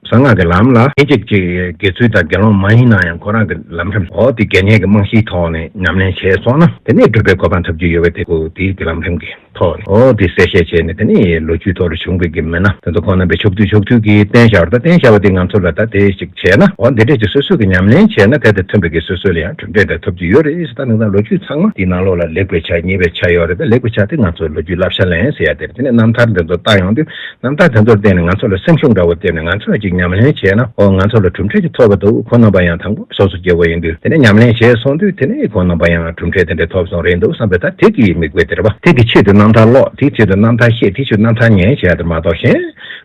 གསང་སྔགས་ཀྱི་ལམ་ལ་ལྷན་ཅིག་ཅིག་དགེ་ཚུལ་དང་དགེ་སློང་མ་ཡིན་ན་ཡང་ཁོ་རང་གི་ལམ་རིམ་འོ་དེ་དགེ་བསྙེན་གྱི་རྨང་གཞིའི་ཐོག་ནས་ཉམས་ལེན་བྱས་སོང་ན་དེ་ནས་སྒྲུབ་པའི་གོ་འཕང་ཐོབ་རྒྱུ་ཡོད་པའི་དེ་ཁོ་དེའི་གི་ལམ་རིམ་གྱི་ཐོག་ནས་འོ་དེ་གསལ་བཤད་བྱས་ནས་དེ་ནི་ལོ་རྒྱུས་ཐོག་ལ་བྱུང་བའི་གི་མི་སྣ་དེ་ཚོ་ཁོང་རྣམ་པས་ཕྱོགས་དུས་ཕྱོགས་དུས་ཀྱི་བསྟན་བྱ་བ་དང་བསྟན་བྱ་བ་དེ་ང་ཚོ་ལ་ད་དེ་ཞིག་བྱས་ན་འོ་འདི་འདྲས་ཀྱི་སོ་སོ་གི་ཉམས་ལེན་བྱས་ན་དེ་དང་མཐུན་པའི་གི་སོ་སོ་ལ་ཡང་གྲུབ་འབྲས་དེ་ཐོབ་ཀྱི་ཡོད་རེད་ཟེར། ད་ནང་ལོ་རྒྱུས་ཚང་མ་དེའི་ནང་ལོགས་ལ་ལེགས་པའི་ཆ་ཉེས་པའི་ཆ་ཡོད་རེད། ད་ལེགས་པའི་ཆ་དེ་ང་ཚོ་ལོ་རྒྱུས་བསླབ་བྱ་ལེན་ཟེར་ཡ་དེ་རེད། དེ་ནས་རྣམ་ཐར་འདི་ཚོ་བལྟ་ཡོང་དུས་རྣམ་ཐར་དེ་ཚོར་བརྟེན་ནས་ང་ཚོ་ལ་སེམས་ཤུགས་འདྲ་བོ་བསྟན་ནས་ང་ཚོས་ཅིག་ཉམས་ལེན་བྱས་ན་འོ་ང་ཚོ་ལ་གྲུབ་འབྲས་ཅིག་ཐོབ་པ་འདུག་ཁོ་རྣམ་པ་ཡང་དང་པོ་སོ་སོ་སྐྱེ་བོ་ཡིན་དུས་དེ་ནས་ཉམས་ལེན་བྱས་སོང་དུས་དེ་ནས་ཁོ་རྣམ་པ་ཡང་གྲུབ་འབྲས་དེ་འདྲ་ཐོབ་སོང་རེད་འདུག་བསམ་པའི་ད་དེ་གི་དམིགས་དཔེ་དེ་རེད་པ། དེ་གི་ཆེད་དུ་རྣམ་ཐར་ཀློག་དེའི་ཆེད་དུ་རྣམ་ཐར་ཤེས་དེའི་ཆེད་དུ་རྣམ་ཐར་ཉན་བྱས་ཡ་དེ་མ་གཏོགས་གཞན་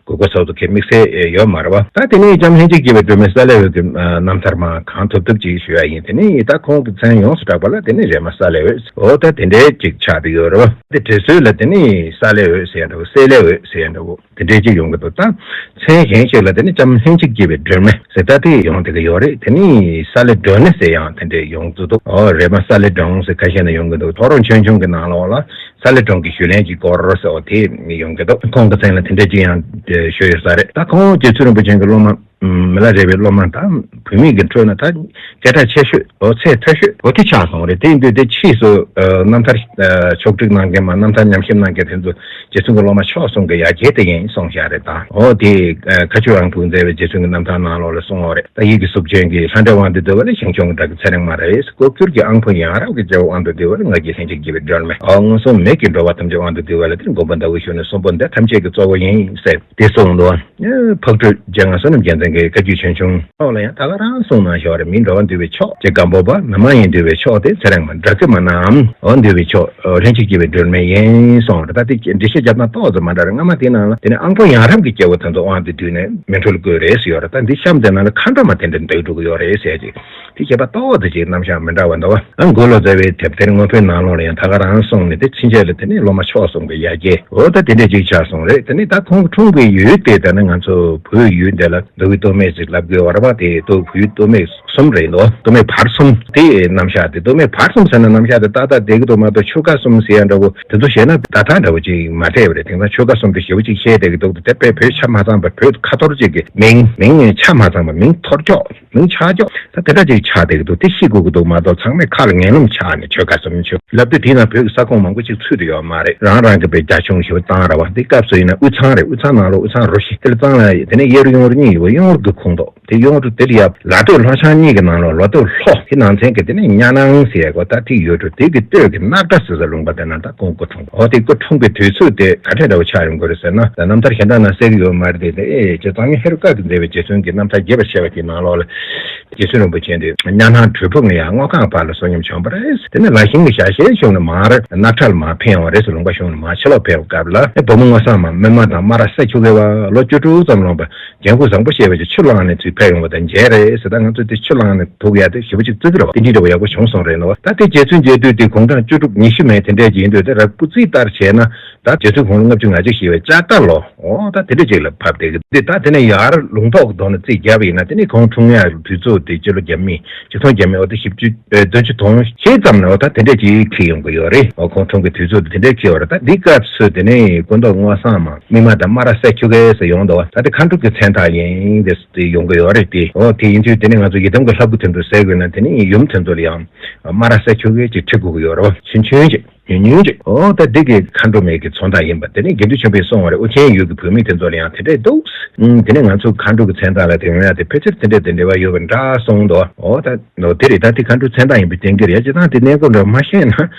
དགོས་མཁོ་ཚོགས་ཚོ་གི་དམིགས་བསལ་ཡོད་མ་རེད་པ། ད་དེ་ནས་ལྕམ་ལྷན་ཅིག་སྐྱེས་པའི་སྒྲོལ་མའི་གསལ་ལེ་འོད་ཀྱི་རྣམ་ཐར་མ་གང་ཐུབ་ཐུབ་ཅིག་ཞུ་ཡ་ཡིན། དེ་ནས་ད་ཁོང་གི་མཚན་ཡོངས་སུ་གྲགས་པ་ལ་དེ་ནས་རས་མ་གསལ་ལེ་འོད་འོ་ད་དེ་འདྲའི་ཅིག་ཆགས་བསྡད་ཡོད་རེད་པ། དེ་བྲིས་སྲོལ་ལ་དེ་ནས་གསལ་ལེ་འོད་ཟེར་ཡ་འདྲ་བོ་གསལ་ལེ་འོད་ཟེར་ཡ་འདྲ་བོ་དེ་འདྲའི་ཅིག་ཡོང་གི་འདུག་ད་མཚན་གཞན་ཞིག་ལ་དེ་ནི་ལྕམ་ལྷན་ཅིག་སྐྱེས་པའི་སྒྲོལ་མ་ཟེར་ད་དེ་ཡོང་བསྡད་ཀྱི་ཡོད་རེད། དེ་ནི་གསལ་ལེ་སྒྲོན་མེ་ཟེར་ཡང་དེ་འདྲའི་ཡོང་གི་འདུག་ཨོ་རས་མ་གསལ་ལེ་སྒྲོན་ཟེར་ཁ་ཤས་ནས་ཡོང་གི་འདུག་ཐོ་རངས་ཆོས་འབྱུང་གི་ནང་ལོགས་ལ་གསལ་ལེ་སྒྲོན་གྱི་ཞུས་ལན་གྱི་སྐོར་ཟེར་བ་དེ་ཡོང་གི་འདུག་ཁོང་གི་མཚན་ལ་དེ་འདྲའི་ཅིག་ཡང་ཞུས་ཡོད་ས་རེད། ད་ཁོང་རྗེ་བཙུན་རིན་པོ་ཆེ་གི་སློབ་མ་མི་ལ་རས་པའི་སློབ་མ་དང་བུད་མེད་ཀྱི་ཁྲོད་ན་ད་སྐད་གྲགས་ཆེ་ཤོས་འོ་ཚད་མཐོ་ཤོས་འོ་དེ་ཆགས་སོང་རེད། དེ་ཡིན་དུས་དེ་ཕྱིས་སུ་རྣམ་ཐར་ཕྱོགས་བསྒྲིགས་གནང་མཁན་མ་རྣམ་ཐར་ཉམས་ཞིབ་གནང་མཁན་དེ་ཚོ་རྗེ་བཙུན་གྱི་སློབ་མ་མཆོག་གསུམ་གྱི་ཡ་གྱལ་དེ་ཡིན་གསུངས་བཞག་རེད། ད་འོ་དེ་མཁའ་སྤྱོད་དབང་ཕྱུག་མཛད་པའི་རྗེ་བཙུན་གྱི་རྣམ་ཐར་ནང་ལོགས་ལ་གསུངས་ཡོད་རེད། ད་ཡིད་ཀྱི་གཟུགས་ཅན་གྱི་ལྷ་འདྲེ་དབང་དུ་བསྡུ་བ་ལས་ཞིང་སྐྱོང་གི་བདག་གི་ཚེ་རིང་མ་རེད། ལྐོག་གྱུར་གྱི་ཨང་ཕོ་ཡ་རབས་ཀྱི་རྒྱལ་པོ་དབང་དུ་བསྡུ་བ་ལས་ང་རྒྱལ་ལྷན་ཅིག་སྐྱེས་པའི་སྒྲོལ་མ། འོ་མངོན་སུམ་མེད་ཀྱི་འགྲོ་བ་ཐམས་ཅད་དབང་དུ་བསྡུ་བ་ལས་དེ་མགོན་པོ་ཟླ་འོད་གཞོན་ནུའི་གསུང་འབུམ་འདི་ཐམས་ཅད་ཀྱི་གཙོ་བོ་ཡིན་ཟེར་དེ་གསུངས་འདུག་ཕག་གྲུ་རྗེ་མངའ་བསོད་ནམས་རྒྱལ་མཚན་གྱི་བཀའ་བརྒྱུད་ཆོས་འབྱུང་ཐོག་ལ་ཡང་ད་ག་རང་གསུངས་གནང་ཞོར་རེ་མིའི་འགྲོ་བ་འདུལ་བའི་མཆོག་ཅེས་སྒམ་པོ་པ་མི་མ་ཡིན་འདུལ་བའི་མཆོག་དེ་ཚེ་རིང་མ་འདྲ་སྐུ་མ་ནམ་འོ་འདུལ་བའི་མཆོག་ལྷན་ཅིག་སྐྱེས་པའི་སྒྲོལ་མ་ཡིན་གསུངས་རེད། ད་དེ་འགྲེལ་བཤད་རྒྱབ་སྟངས་ཏོག་ཙམ་མ་འདྲ་རེད། སྔ་མ་དེའི་ནང་ལ་དེ་ནས་ཨང་པོ་ཡ་རབས་ཀྱི་སྐྱེ་བོ་དེ་ཚོ་དབང་དུ་བསྡུས་ནས་མི་འཁྲུལ་དགོས་རེད་ཟེར་ཡོད་རེད། ད་འདི་གཤམ་དེ་ནང་ལ་མཁའ་འགྲོ་མ་དེ་འདྲ་འདུག་འགྲོ་གི་ཡོད་རེད་ཟེར་ཅིག་དེ་བྱས་པ་ཏོག་ཙམ་ཅིག་རྣམ་གཞག་མི་འདྲ་བ་འདུག་བ། ཨ་མགོ་ལོག་མཛད་པའི་དེབ་ཐེར་དངོས་པོའི་ནང་ལོགས་ལ་ཡང་ད་ག་རང་གསུངས་ནས་དེ་ཕྱིན་ཆད་ལ་དེ་ནས་སློབ་མ་མཆོག་གསུམ་གྱི་ཡ་གྱལ་འོ་ད་དེ་འདྲས་ཅིག་ཆགས་སོང་རེད། དེ་ནས་ད་ཁོང་འཁྲུངས་པའི་ཡུལ་དེ་ད་ནི་ང་ཚོ་བོད་ཡུལ་འདི་ལ་མདོ་དབུས་སྟོད་སྨད་ཅིག་ལབ་དགོས་བ་རེད་པ། དེ་སྟོད་བོད་ཡུལ་སྟོད་སྨད་གསུམ་རེད་འདུག་སྟོད་སྨད་བར་གསུམ་དེ་རྣམ་གཞག་དེ་སྟོད་སྨད་བར་གསུམ་ཟེར་ན་རྣམ་གཞག་དེ་ཏག་ཏག་བསྡད་ཀྱི་འདུག་མ་གཏོགས་ཆོལ་ཁ་གསུམ་ཟེར་ཡ་འདྲ་བོ་དེ་ཚོ་བཤད་ན་ད་ཐག་འདྲ་བོ་ཅིག་མ་འཐད་པ་རེད། དེང་སང་ཆོལ་ཁ་གསུམ་དེ་ཞེ་པོ་ཅིག་བཤད་བསྡད་ཀྱི་འདུག་དེ་དཔེ་བོད་ཆ་མ་ཚང་པ་བོད་ཁ་ཐོར་ཅིག་གི་མིང་མིང་ཆ་མ་ཚང་པ་མིང་ཐོར་ཅོག་མིང་ཆག་ཆོག་ད་དེ་འདྲ་ཅིག་ཆགས་བསྡད་ཀྱི་འདུག་དེ་ཤེས་དགོས་ཀྱི་འདུག་མ་གཏོགས་ཚང་མས་ཁ་ལ་ངན་སློང་ཆགས་ནས་ཆོལ་ཁ་གསུམ་ཆོས་ལབ་དུས་དེའི་ནང་བོད་ཀྱི་ས་ཁོངས་མང་པོ་ཅིག་ཚུད་དུ་ཡོད་མ་རེད། རང་རང་གི་བའི་རྒྱ་གཞུང་ཞེ་པོ་བཏང་ར་བ། དེ་སྐབས་སུ་ཡིན་ན་དབུས་གཙང་རེད། དབུས་གཙང་ནང་ལོགས་དབུས་གཙང་རོ་བཞི་དེ་ལ་གཙང་ལ་དེ་ནས་གཡས་རུ་གཡོན་རུ་གཉིས་ཡོད་པ་གཡོན་རུ་གི་ཁོངས་གཏོགས་དེ་གཡོན་རུ་དེ་ལ་ཡ་ལ་སྟོད་ལྷོ་བྱང་གཉིས་ཀྱི་ནང་ལོགས་ལ་སྟོད་ལྷོ་དེ་ནང་ཚན་གྱི་དེ་ནས་གཉའ་ནང་ཟེར་ཡ་གོ་ད་དེ་ཡོད་འགྲོ། དེ་གི་སྟོད་ཀྱི་སྣག་ཁྲ་ཟེར་ས་ལུང་པ་དེ་ན་ད་ཁོང་སྐུ་འཁྲུངས། འོ་དེ་སྐུ་འཁྲུངས་པའི་དུས་ཚོད་དེ་ག་འདྲ་འདྲ་བོ་ཆགས་ཡོང་གི་རེད་ཟེར་ན་ད་རྣམ་ཐར་གཞན་དག་ནང་གསལ་གྱི་ཡོད་མ་རེད། དེ་དེ་ཨེ་རྗེ་གཙང་སྨྱོན་ཧེ་རུ་ཀ་གིས་མཛད་པའི་རྗེ་བཙུན་གྱི་རྣམ་ཐར་རྒྱས་པར་བཤད་པ་དེའི་ནང་ལོགས་ལ། རྗེ་བཙུན་རིན་པོ་ཆེ་འདི་གཉའ་ནང་གྲོལ་ཕུག་ནས་ཡང་སྔོ་ཁང་བར་ལ་བསོད་སྙོམས་བྱུང་བ་རེད། དེ་ནས་ལ་ཤིང་གི་ཞལ་ཤེས་བྱུང་ནས་མར་སྣག་ཁྲ་ལ་མར་ཕེབས་ཡོང་བ་རེད་ཟེར། ལུང་པ་གཞུང་ནས་མར་ཕྱི་ལོགས་ཕེབས་པའི་སྐབས་ལ་ཨེ་བུ་མོ་སྔོ་བསངས་མ་སྨིན་མ་དང་སྨ་ར་སེ་ཁྱུ་གེ་བ་ལོ་བཅུ་དྲུག་ཙམ་ལོན་པ་ལྗང་ཁུ་བཟང་པོ་ཞེས་པ་ཅིག་ཆུ་བླངས་ནས་ཚུར་ཕེབས་ཡོང་བ་དང་མཇལ་རེད་ཟེར། ད་ང་ཚོས་དེ་ཆུ་བླངས་ནས་འཐུང་ཡ་དེ་ཞེ་པོ་ཅིག་བརྩི་གི་རེད་བ། དེ་འདྲའི་འདྲ་བ་ཡག་པོ་བྱུང་སོང་རེད་ནོ། ད་དེ་རྗེ་བཙུན་མཇལ་དུས་དེ་དགུང་གྲངས་བཅུ་དྲུག་ཉི་ཤུ་མན་དེ་འདྲས་ཅིག་ཡིན་དུས་དེ་ར་སྤུ་རྩིས་ལྟར་བྱས་ན་ད་རྗེ་བཙུན་དགུང་ལོ་ལྔ་བཅུ་ཞེས་པའི་ལྕགས་རྟ་ལོ། འོ་ད་དེ་འདྲ་ཅིག་ལ་བབས་བསྡད་ཀྱི་འདུག་དེ་ད་དེ་ནས་ཡར་ལུང་ཐོག་གི་ཐོག་ནས་རྩིས་བརྒྱབ་པ་ཡིན་ན་དེ་ནས་ཁོང་འཁྲུངས་ཡག་དུས་ཚོད་དེ་སྤྱི་ལོ་བརྒྱ་མེད་ཆིག་སྟོང་བརྒྱ་མེད་འོ་དེ་བཞི་བཅུ་ཨེ་བདུན་ཅུ་དོན་བཞི་ཙམ་ནས་འོ་ད་དེ་འདྲ་ཅིག་འཁེལ་ཡོང་གི་ཡོད་རེད། འོ་ཁོང་འཁྲུངས་ཀྱི་དུས་ཚོད་དེ་དེ་འདྲ་འཁེལ་ཡོད་རེད། ད་འདི་སྐབས་སུ་དེ་ནས་སྐུ་མདོག་སྔོ་བསངས་མ་སྨིན་མ་དང་སྨ་ར་སེ་ཁྱུ་གེ་ཟེར་ཡོང་འདུག་ད་དེ་མཁའ་འགྲོ་གི་མཚན་རྟགས་ཡིན་དེ་ཡོང་གི་ཡོད་རེད་དེ། འོ་དེ་ཡིན་དུས་དེ་ནས་ང་ཚོ་ཡི་དམ་གྱི་ལྷ་སྐུ་དེ་ཚོ་ཟེར་དགོས་ན་དེ་ནས་ཡུམ་དེ་ཚོ་ལ་ཡང་སྨ་ར་སེ་ཁྱུ་གེ་ཅིག་འཁྲི་དགོས་ཀྱི་ཡོད་རེད་བ། ཆུན་ཆུན་ཅིག་ཉུང་ཉུང་ཅིག་འོ་ད་འདི་གི་མཁའ་འགྲོ་མའི་གི་མཚོན་རྟགས་ཡིན་པ་དེ་ནས་དགེ་འདུན་ཆོས་འཕེལ་གསུངས་པ་རེད། ཨོ་རྒྱན་ཡུལ་གྱི་བུད་མེད་དེ་ཚོ་ལ་ཡང་དེ་འདྲས་འདུག་ཨུམ་དེ་ནས་ང་ཚོ་མཁའ་འགྲོ་གི་མཚན་རྟགས་ལ་དེ་ཡོང་ཡ་དེ་ཕལ་ཆེར་དེ་འདྲས་དེ་འདྲས་བ་ཡོད་པ་འདྲ་གསུངས་འདུག་འོ་ད་འོ་དེ་རེད། ད་དེ་མཁའ་འགྲོའི་མཚན་རྟགས་ཡིན་པའི་རྐྱེན་གྱིས་རེད། ཅི་ཐང་དེ་གནས་སྐབས་འདྲ་མ་ཤེས་ན་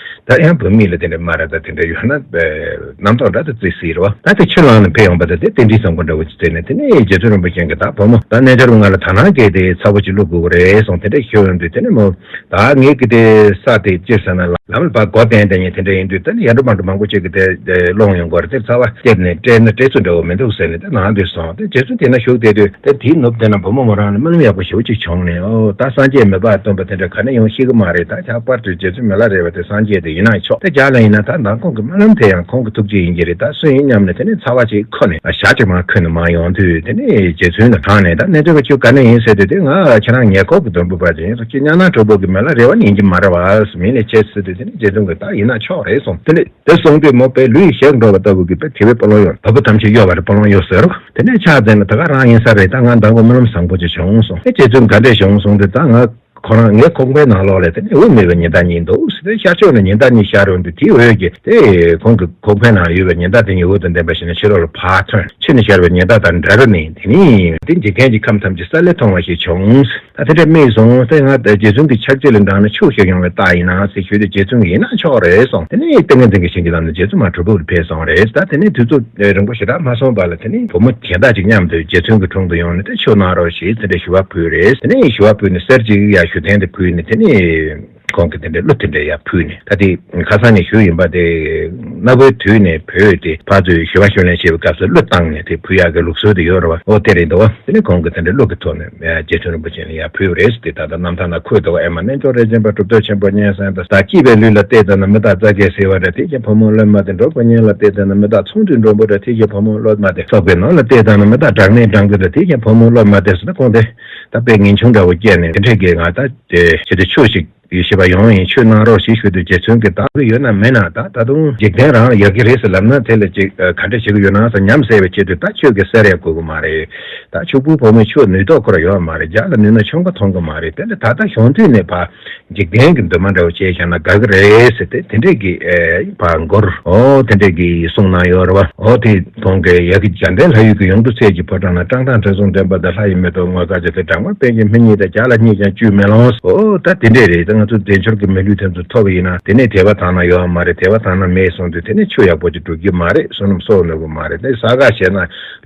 ད་ཡང་བུད་མེད་ལ་དེ་འདྲས་སྨ་ར་ད་དེ་འདྲས་ཡོད་ན་རྣམ་རྟོག་འདྲ་ད་བརྩི་སྲིད་རེད་བ། ད་དེ་ཆུ་བླངས་ནས་ཕེབས་ཡོང་པ་ད་དེ་རྟེན་འབྲེལ་བཟང་པོ་འདྲ་བོ་ཅིག་བརྩིས་ནས་དེ་ནས་རྗེ་བཙུན་རིན་པོ་ཆེ་གིས་ད་བུ་མོ་ད་རྣལ་འབྱོར་ང་ལ་དག་སྣང་སྐྱེས་ཏེ་ཚ་བོ་ཅིག་བླུག་དགོས་ཀྱི་རེད་གསུངས། དེ་འདྲས་ཞུས་ཡོང་དུས་དེ་ནས་མོ། ད་ངེད་ཀྱི་དེ་ས་དེ་སྤྱིར་ཟེར་ན་ལམ་ལ་ཕར་སྒོ་བསྟན་བསྟན་ཉེ་དེ་འདྲ་ཡིན་དུས་དེ་ནི་ཡར་འགྲོ་མར་འགྲོ་མང་པོ་ཅིག་གི་དེ་སློང་ཡོང་གི་རེད། དེ་ཚ་བ་སྟེར་ནས་སྤྲད་ན་སྤྲད་ཚུལ་འདྲ་བོ་མི་འདུག་ཟེར་ནས་དེ་ནང་དུ་སོང་། དེ་རྗེ་བཙུན་དེ་ན་བཞུགས་བསྡད་དུས་དེ་དེའི་ནུབ་དེ་ན་བུ་མོ་མོ་རང་ལ་སྨོན་ལམ་ཡག་པོ་ཞེ་པོ་ཅིག་བྱུང་ནས་ཨོ་ད་སངས་རྒྱས་མི་ལྤགས་སྟོན་པ་དེ་འདྲ་ག་ནས་ཡོང་ཤེས་ཀྱི་མ་རེད། ད་ལྷག་པར་དུ་རྗེ་བཙུན་མི་ལ་རས་པ་དེ་སངས་རྒྱས་དེ་ཡིན་ན་ཆོག་དེ་རྒྱ་ལ་ཡིན་ན་ད་མདང་དགོང་གི་སྨོན་ལམ་དེ་ཡང་ཁོང་གི་ཐུགས་རྗེ་ཡིན་གྱི་རེད། ད་སུ་ཡིན་སྙམ་ནས་དེ་ནས་ཚ་བ་ཅིག་ཁུར་ནས་ཞག་ཅིག་མར་ཁུར་ནས་མར་ཡོང་དུས་དེ་ནས་རྗེ་བཙུན་ལ་དྲངས་ནས་ད་རྣལ་འབྱོར་པ་ཁྱོད་ག་ནས་ཡིན་ཟེར་དུས་དེ་ང་ཁྱེད་རང་ཉེ་འཁོར་གྱི་མགྲོན་པོ་པ་ཅིག་ཡིན་ཟེར། ཁྱེད་གཉའ་ནང་གྲོལ་ཕུག་གི་མི་ལ་རས་པ་ནི་ཡིན་གྱི་མ་རེད་བ། མིང་ནས་ཁྱེད་ཟེར་དུས་ དེ་ནས་རྗེ་བཙུན་གྱིས་ད་ཡིན་ན་ཆོག་རེད་གསུངས། དེ་ནས་དེ་གསུངས་དུས་མོ་དཔེ་ལུས་ཞིག་འགྲོ་བ་ལྟ་བུ་གི་དཔེ་དད་པའི་དཔུང་ལོང་ཡོད། བ་སྤུ་ཐམས་ཅད་གཡོ་བ་རེད། དཔུང་ལོང་ཡོད་ཟེར་རོ། དེ་ནས་ཕྱག་འཚལ་ནས་ད་ག་རང་ཡིན་ས་རེད། ད་ང་བདག་པོ་སྨོན་ལམ་བཟང་པོ་ཅིག་བྱུང་གསུངས། ཨེ་རྗེ་བཙུན་ག་འདྲས་བྱུང་གསུངས་དུས་ད་ང་ཁོ་རང་ངའི་ཁོག་པའི་ནང་ལོགས་ལ་དེ་ནས་འོད་མེད་པའི་ཉི་ཟླ་གཉིས་འདུག་ཟེར། ཤར་ཕྱོགས་ནས་ཉི་ཟླ་གཉིས་ཤར་ཡོང་དུས་དེའི་འོད་ཀྱིས་དེ་ཁོང་གི་ཁོག་པའི་ནང་ཡོད་པའི་ཉི་ཟླ་དེ་གཉིས་འོད་དང་ལྡན་པ་ཞིག་ནས་ཕྱི་ལོགས་ལ་ཕར་ཐོན། ཕྱི་ནས་ཤར་བའི་ཉི་ཟླ་དང་འདྲ་ར་ནས་དེ་ནས་དེ་འཇིག་རྟེན་གྱི་ཁམས་ཐམས་ཅད་ས་ལེར་མཐོང་བ་ཞིག་བྱུང་། ད་དེ་འདྲ་རྨིས་སོང་། དེ་ང་རྗེ་བཙུན་གྱི་ཕྱག་རྗེས་ལ་འབྲངས་ནས་ཆོས་ཤིག་ཡོང་བའི་རྟགས་ཡིན་ན་ཟེར་ཞུས་ཏེ་རྗེ་བཙུན་གྱིས་ཡིན་ན་ཆོག་རེད་གསུངས། དེ་ནས་ཏིང་ངེ་འཛིན་གྱི་ཞིང་གི་ལམ་ནས་རྗེ་བཙུན་མ་གྲུབ་ཐོབ་ལ་ཕེབས་སོང་རེད། ད་དེ་ནས་དུས་ཚོད་རིང་པོ་ཞེ་དྲག་མ་སོང་བར་ལ་དེ་ནས་བུ་མོ་གཞན་དག་ཅིག་མཉམ་དུ་རྗེ་བཙུན་གྱི་དྲུང་དུ་ཡོང་ནས་དེ་ཆོས་གནང་རོགས་ཞེས་དེ་འདྲ་ཞུ་བ་ཕུལ་རེད། དེ་ནས་ཞུ་བ་ཕུལ་ནས་གསེར་ཅིག་ཡར་ཞུ་རྟེན་དེ་ཕུལ་ནས་དེ་ནས་ཁོང་གིས་དེ་འདྲའི་གླུ་དེ་འདྲ་ཡར་ཕུལ་ནས། ད་དེ་ཁ་སང་ནས་ཞུས་ཡིན་པ་དེ། གནའ་བོའི་དུས་ནས་བོད་དེ་ཕར་ཚུར་ཞུ་བ་ཞུ་ལེན་བྱེད་པའི་སྐབས་སུ་གླུ་བཏང་ནས་དེ་ཕུལ་ཡག་གི་ལུགས་སྲོལ་དེ་ཡོད་རེད་བ། འོ་དེ་རེད་འདུག་བ། དེ་ནས་ཁོང་གིས་དེ་འདྲའི་གླུ་གི་ཐོག་ནས་རྗེ་བཙུན་རིན་པོ་ཆེ་ལ་ཡར་ཕུལ་བ་རེད་ཟེར་ཏེ། ད་ལྟ་རྣམ་ཐར་ནང་འཁོད་འདུག་བ། ཨེ་མ་རྣལ་འབྱོར་རིན་ཆེན་པ། གྲུབ་ཐོབ་ཆེན་པོ་སྙན་གསན་དང་། བདག་སྐྱིད་པའི་ལུས་ལ་བལྟས་ཙམ་ན་མི་རྟག་རྩ་བརྒྱད་ཟེར་བ་འདྲ། དེས་ཀྱང་ཕོ་མོ་བློས་མ་བདེ། འགྲོ་བའི་གཉེན་ལ་བལྟས་ཙམ་ན་མི་རྟག་ཚོང་འདུས་འགྲོན་པོ་འདྲ། དེས་ཀྱང་ཕོ་མོ་བློས་མ་བདེ། སྲོག་པའི་ནང་ལ་བལྟས་ཙམ་ན་མི་རྟག་བྲག་སྨན་སྦྲང་རྩི་འདྲ། དེས་ཀྱང་ཕོ་མོ་བློས་མ་བདེ་ཟེར་ན། ཁོང་དེ་ད་དཔེ་ངེས་འབྱུང་འདྲ་བོ་སྐྱེས་ནས་དེ་འདྲས་ཀྱི་ང་ད་དེ་ཆེད་དུ་ཆོས་ཤིག་ཡིད་ཆེས་པ་ཡོང་ཡིན། ཆོས་གནང་རོགས་ཞེས་ཞུས་དུས་རྗེ་བཙུན་གྱིས་བདག་གི་ཡོད་ན་མེད་ན་ད་ད་དུང་འཇིག་རྟེན་རང་ལ་ཡག་གི་རེད་ཟེར་ལབ་ན། དེ་ལ་ཅིག་ག་འདྲ་བྱེད་ཀྱི་ཡོད་ན་ཟེར་ཉམས་སད་པའི་ཆེད་དུ་ད་ཁྱོད་ཀྱིས་སེལ་ཡག་དགོས་ཀྱི་མ་རེད། ད་ཕྱུག་པོའི་བུ་མོས་ཆོས་ནུས་སྟོབས་ཁོ་ར་ཡོད་མ་རེད། རྒྱགས་ལ་ནུས་ན་ཆུང་ཀ་མཐོང་གི་མ་རེད། དེ་ལ་ད་ལྟ་གཞོན་དུས་ནས་ཕར་འཇིག་རྟེན་གྱི་འདུན་མ་འདྲ་བོ་བྱས་བཞག་ན་དགའ་གི་རེད་ཟེར་ཏེ་དེ་འདྲས་ཀྱི་ཨེ་ཕར་མགུར་འོ་དེ་འདྲས་ཀྱི་གསུང་གནང་ཡོད་རེད་བ། འོ་དེ་ཁོང་གིས་ཡ་གི་འཇམ་དཔལ་ལྷ་ཡུལ་གྱི་ཡོངས་འདུ་ཚལ་གྱི་ཕོ་བྲང་ན། བཀྲག་མདངས་དྲི་བསུང་ལྡན་པ་དང་། ལྷ་ཡི་མེ་ཏོག་ངོས་དཀར་ཅན་དེ། སྦྲང་མ་སྤུན་གྱི་སྨིན་ཉིད་དང་། རྒྱགས་ལ་སྙེག་ཀྱང་བཅུད་མི་ལོང་། འོ་ད་དེ་འདྲས་རེད། ད་ང་ཚོ་དལ་འབྱོར་གྱི་མི་ལུས་དེ་ཚོ་ཐོབ་པ་ཡིན་ན་དེ་ནས་དད་པ་དག་སྣང་ཡོད་མ་རེད། དད་པ་དག་སྣང་མེད་སོང་དུས་དེ་ནས་ཆོས་ཡག་པོ་ཅིག་སྒྲུབ་རྒྱུ་མ་རེད། བསོད་ནམས་གསོག་ནུས་ཀྱི་མ་རེད། དེ་ས་ག་བྱས་ན་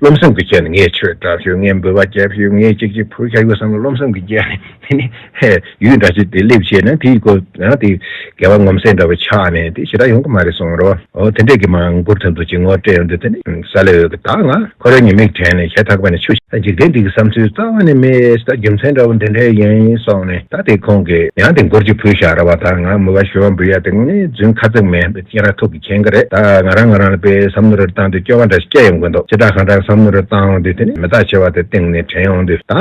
རློམ་སེམས་ཀྱི་རྐྱེན་ནས། ངས་ཆོས་བསྒྲུབས་ཤོག་ངས་འབུལ་བ་བརྒྱབ་ཤོག་ངས་ཅིག་ཅིག་ཕུལ་བཞག་ཡོད་བསམ་ན་རློམ་སེམས་ཀྱི་རྐྱེན་ནས། དེ་ནས་ཡུལ་འདྲ་ཞིག་དེ་སླེབས་བྱས་ན་དེའི་སྐོར་ཡང་དེ་དགེ་བ་ངོམ་སེམས་འདྲ་བོ་ཆགས་ནས་དེ་ཞེ་དྲག་ཡོང་གི་མ་རེད་གསུངས་རོ། འོ་དེ་འདྲས་ཀྱི་མ་མགུར་དེ་ཚོ་ཅིག་ངོ་སྤྲད་ཡོང་དུས་དེ་ནས་ས་ལེ་འོད་ཀྱིས་ད་ང་ཁོ་རའི་ཉེས་དམིགས་དྲན་ནས་ཤ་ཐག་པ་ནས་ཆུ་ཞིག་འཇིག་རྟེན་འདི་གི་བསམ་ཚུལ་རྩ་བ་ནས་མེད། ད་རྒྱུ་མཚན་འདྲ་བོ་འདི་འདྲས་ཡིན་གསུངས་ནས། ད་དེ་ཁོང་གིས་ཡང་དེ་མགུར་ཅིག་ཕུལ་བཞག་ར་བ། ད་ང་མོས་པ་ཞུ་བ་འབུལ་ཡ་དེ་དངོས་གནས་རྫུན་ཁ་ཚིག་མེད། དེ་སྐྱེ་ར་ཐུག་གི་མཁྱེན་གི་རེད། ད་ང་རང་ང་རང་ལ་དཔེ་བསམ་བློ་རེ་བཏང་དུས་སྐྱོ་བ་འདྲ་ཞིག་སྐྱེ་ཡོང་གི་འདུག་ཅི་འདྲ་གང་འདྲ་བསམ་བློ་རེ་བཏང་ཡོང་དུས་དེ་ནས་མི་རྟག་ཆེ་བ་དེ་སྟེང་ནས་དྲན་ཡོང་དུས། ད་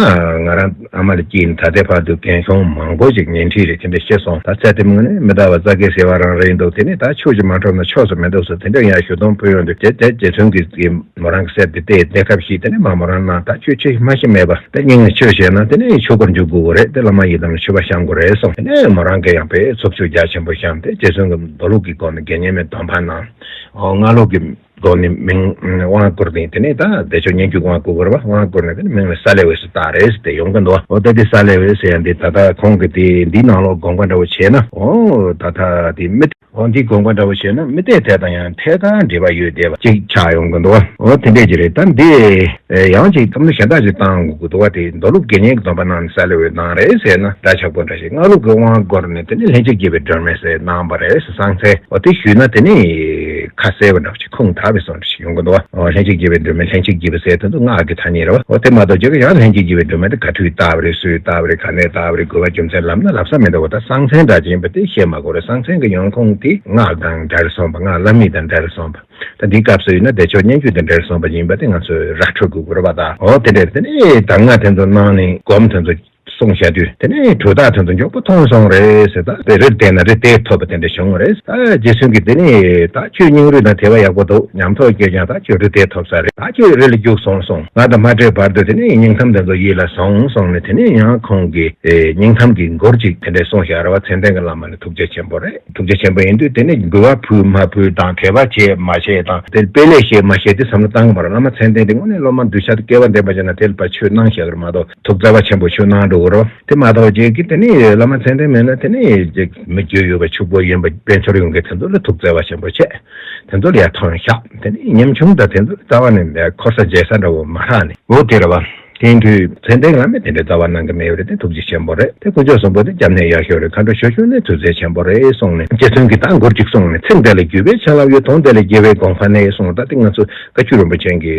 ང་རང་ཨ་མ་ལ་སྐྱེས་ནས་ད་ལྟའི་བར་དུ་རྒན་གཞོན་མང་པོ་ཞིག་ཉལ་ཁྲི་རེ་དེ་འདྲ་བཤད་སོང་། ད་ཚེ་དེ་མིན་ནས་མི་རྟག་པ་རྩ་དགེ་ཟེར་བ་རང་རེད་འདུག་དེ་ནས་ད་ཆོས་ཀྱིས་མ་འཕྲོག་ན་ཆོས་སུ་མི་འདུག་ཟེར་དེ་འདྲ་ཡང་ཞུ་དོན་ཕུལ་ཡོང་དུས། དེ་དེ་རྗེ་བཙུན་གྱིས་མོ་རང་གི་སེར་དེ་བལྟས་བལྟས་སྐབས་ཤིག་དེ་ནས་མ་མོ་རང་ནང་ད་ཁྱོད་ཆོས་ཤིག་མ་ཤེས་མེད་པ། ད་སྙིང་ནས་ཆོས་བཤད་ན་དེ་ནས་ཆོས་སྒོར་འཇུག་དགོས་ཀྱི་རེད། དེ་བླ་མ་ཡི་དམ་ལ་མཆོད་པ་བཤམས་དགོས་རེད་གསུངས། དེ་ནས་མོ་རང་གིས་ཡང་དཔེ་ཚོགས་ཆོས་རྒྱ་ཆེན་པོ་བཤམས་ཏེ་རྗེ་བཙུན་གྱི་མདོ་ལུགས་ཀྱི་སྒོ་ནས་དགེ་བསྙེན་མའི་སྡོམ་པ་གནང་། འོ་སྔགས་ལུགས་ཀྱི་སྒོ་ནས་མིང་དབང་བསྐུར་ཏེ། དེ་ནས་ད་བདེ་མཆོག་སྙན་བརྒྱུད་དབང་བསྐུར་དགོས་རེད་པ། དབང་བསྐུར་ནས་དེ་ནས་མིང་ལ་ས་ལེ་འོད་ཟེར་བཏགས་རེད་ཟེར་ཏེ་ཡོང་གི་འདུག་འོ་ད་དེ་ས་ལེ་འོད་ཟེར་ཡ་འདི་ད་ལྟ་ཁོང་གིས་དེ་འདིའི་ནང་ལོགས་དགོངས་པ་འདྲ་བོ་བྱས་ན། འོ་ད་ལྟ་དེ་མི། འོ་འདིའི་དགོངས་པ་འདྲ་བོ་བྱས་ན་མི་ཏོག་དེ་དང་ཡང་ཐད་ཀར་འབྲེལ་བ་ཡོད་བསྡད་པ་ཅིག་ཆགས་ཡོང་གི་འདུག་འོ་དེ་འདྲས་ཅིག་རེད། ད་འདི་ཡང་ཅིག་བསམ་བློ་གཞན་དག་ཅིག་བཏང་དགོས་ཀྱི་འདུག་བ། དེ་མདོ་ལུགས་དགེ་བསྙེན་གྱི་སྡོམ་པ་གནང་ནས་ས་ལེ་འོད་གནང་རེད་ཟེར་ན་འདྲ་ཆགས་པོ་འདྲ་ཞིག་སྔགས་ལུགས་ཀྱི་དབང་བསྐུར་ནས་དེ་ནས་ལྷན་ཅིག་སྐྱེས་པའི་སྒྲོན་མེ་ཟེར་གནང་བ་རེད་ཟེར། གསང་མཚན། འོ་དེ་ཞུས་ན་དེ་ནི་ཁ་གསལ་བ་འདྲ་བོ་ཅིག་ཁུངས་དག་པའི་བཟོ་འདྲ་ཞིག་ཡོང་གི་འདུག་བ། འོ་ལྷན་ཅིག་སྐྱེས་པའི་སྒྲོན་མེ། ལྷན་ཅིག་སྐྱེས་པ་ཟེར་དེ་ཚོ་སྔགས་ཀྱི་ཐ་སྙད་རེད་བ། འོ་དེ་མ་གཏོགས་ཅིག་ཡང་ལྷན་ཅིག་སྐྱེས་པའི་སྒྲོན་མེ་དེ་ག་དུས་བཏགས་པ་རེད། སུས་བཏགས་པ་རེད། ག་ནས་བཏགས་པ་རེད། དགོས་པ་རྒྱུ་མཚན་ལབ་ན་ལབ་ས་མི་འདུག་བ། ད་གསང་མཚན་འདྲ་ཅིག་ཡིན་པ་དེ་བཤད་མ་དགོས་རེད། གསང་མཚན་གྱི་ཡོང་ཁུངས་དེ་སྔགས་དང་འབྲེལ་སོང་བ། སྔགས་བླ་མེད་དང་འབྲེལ་སོང་བ། ད་འདིའི་སྐབས་སུ་ཡིན་ན་བདེ་མཆོག་སྙན་བརྒྱུད་དང་འབྲེལ་སོང་བ་ཡིན་པ་དེ་ང་ཚོས་ར་འཕྲོད་དགོས་ཀྱི་རེད་པ། ད་འོ་དེ་འདྲས་དེ་ནས་གདམས་ངག་དེ་ཚོ་གནང་ནས་སྒོམ་དེ་ཚོ་གསུངས་བཞག་དུས་དེ་ནས་གྲུབ་རྟགས་དེ་ཚོ་མགྱོགས་པོ་མཐོང་སོང་རེད་ཟེར། ད་དཔེ་རི་བལྟས་ན་རི་དེ་ཐོབ་པ་དེ་འདྲ་བྱུང་བ་རེད། ད་རྗེ་བཙུན་གྱིས་དེ་ནས་ད་ཁྱོད་སྙིང་རུས་དང་དད་པ་ཡག་པོ་འདུག་ཉམས་རྟོགས་སྐྱེས་ཀྱང་ད་ཁྱོད་རི་དེ་ཐོབ་ས་རེད། ད་ཁྱོད་རི་ལ་རྒྱུགས་སོང་གསུངས། ང་དང་མ་འཕྲད་བར་དུ་དེ་ནས་སྙིང་གཏམ་དེ་ཚོ་ཡིད་ལ་ཟུངས་སོང་ནས་དེ་ནས་ཡང་ཁོང་གིས་སྙིང་གཏམ་གྱི་མགུར་ཅིག་དེ་འདྲས་གསུངས་བཞག་རེད་བ། མཚན་ལྡན་གྱི་བླ་མ་ནི་ཐུགས་རྗེ་ཆེན་པོ་རེད། ཐུགས་རྗེ་ཆེན་པོ་ཡིན་དུས་དེ་ནས་འབུལ་བ་ཕུལ་མ་ཕུལ་དང་དད་པ་བྱས་མ་བྱས་དང་དེ་དཔེ་ལེགས་བཤད་མ་བཤད་དེ་བསམ་བློ་བཏང་གི་མ་རེད། བླ་མ་མཚན་ལྡན་དེ་དངོས་གནས་སློབ་མ་གདུལ་བྱ་དང་སྐལ་བ་ལྡན་པ་ཅིག་ན་དེ་ལ་ཕར་ཆོས་གནང་བཞག་གི་རེད་མ་གཏོགས་ཐུགས་བརྩེ་བ་ཆེན་པོ་ཆོས་གནང་འགྲོ་གི་རེད། དེ་མ་གཏོགས་རྗེས་ཀྱི་དེ་ནས་བླ་མ་མཚན་ལྡན་མེད་ན་དེ་ནས་རྗེས་མི་རྒྱུས་ཡོད་པ་ཕྱུག་པོ་ཡིན་པ་དཔལ་འབྱོར་ཡོང་མཁན་དེ་ཚོ་ལ་ཐུགས་བརྩེ་བ་ཆེན་པོ་བྱས། དེ་ཚོ་ལ་ཡར་ཐོན་བཞག་དེ་ནས་ཉམ་ཆུང་དང་དེ་ཚོ་ལ་རྩ་བ་ནས་འཁོར་ས་འཇལ་ས་འདྲ་བོ་མ་རག་ནས་འོ་དེ་རེད་བ། དེང་དུས་མཚན་ལྡན་བླ་མས་དེ་འདྲའི་རྩ་བ་གནང་གི་མེད་པ་རེད། དེ་ཐུགས་རྗེ་ཆེན་པོ་རེད། དེ་དཀོན་མཆོག་གསུམ་པོ་དེ་སྐྱབས་གནས་ཡག་ཤོས་རེད། མཁའ་འགྲོ་ཆོས་སྐྱོང་ནི་ཐུགས་རྗེ་ཆེན་པོ་རེད་གསུངས་ནས་རྗེ་བཙུན་གྱིས་ད་མགུར་ཅིག་གསུངས་ནས། ཚེ་འདི་ལ་གུས་པས་བྱིན་རླབས་ཡོད། དོན་འདི་ལ་དགེ་བའི་གོ་འཕང་གནས་གསུངས། ད་དེ་ང་ཚོ་བཀའ་བརྒྱུད་རིན་པོ་ཆེ་གི་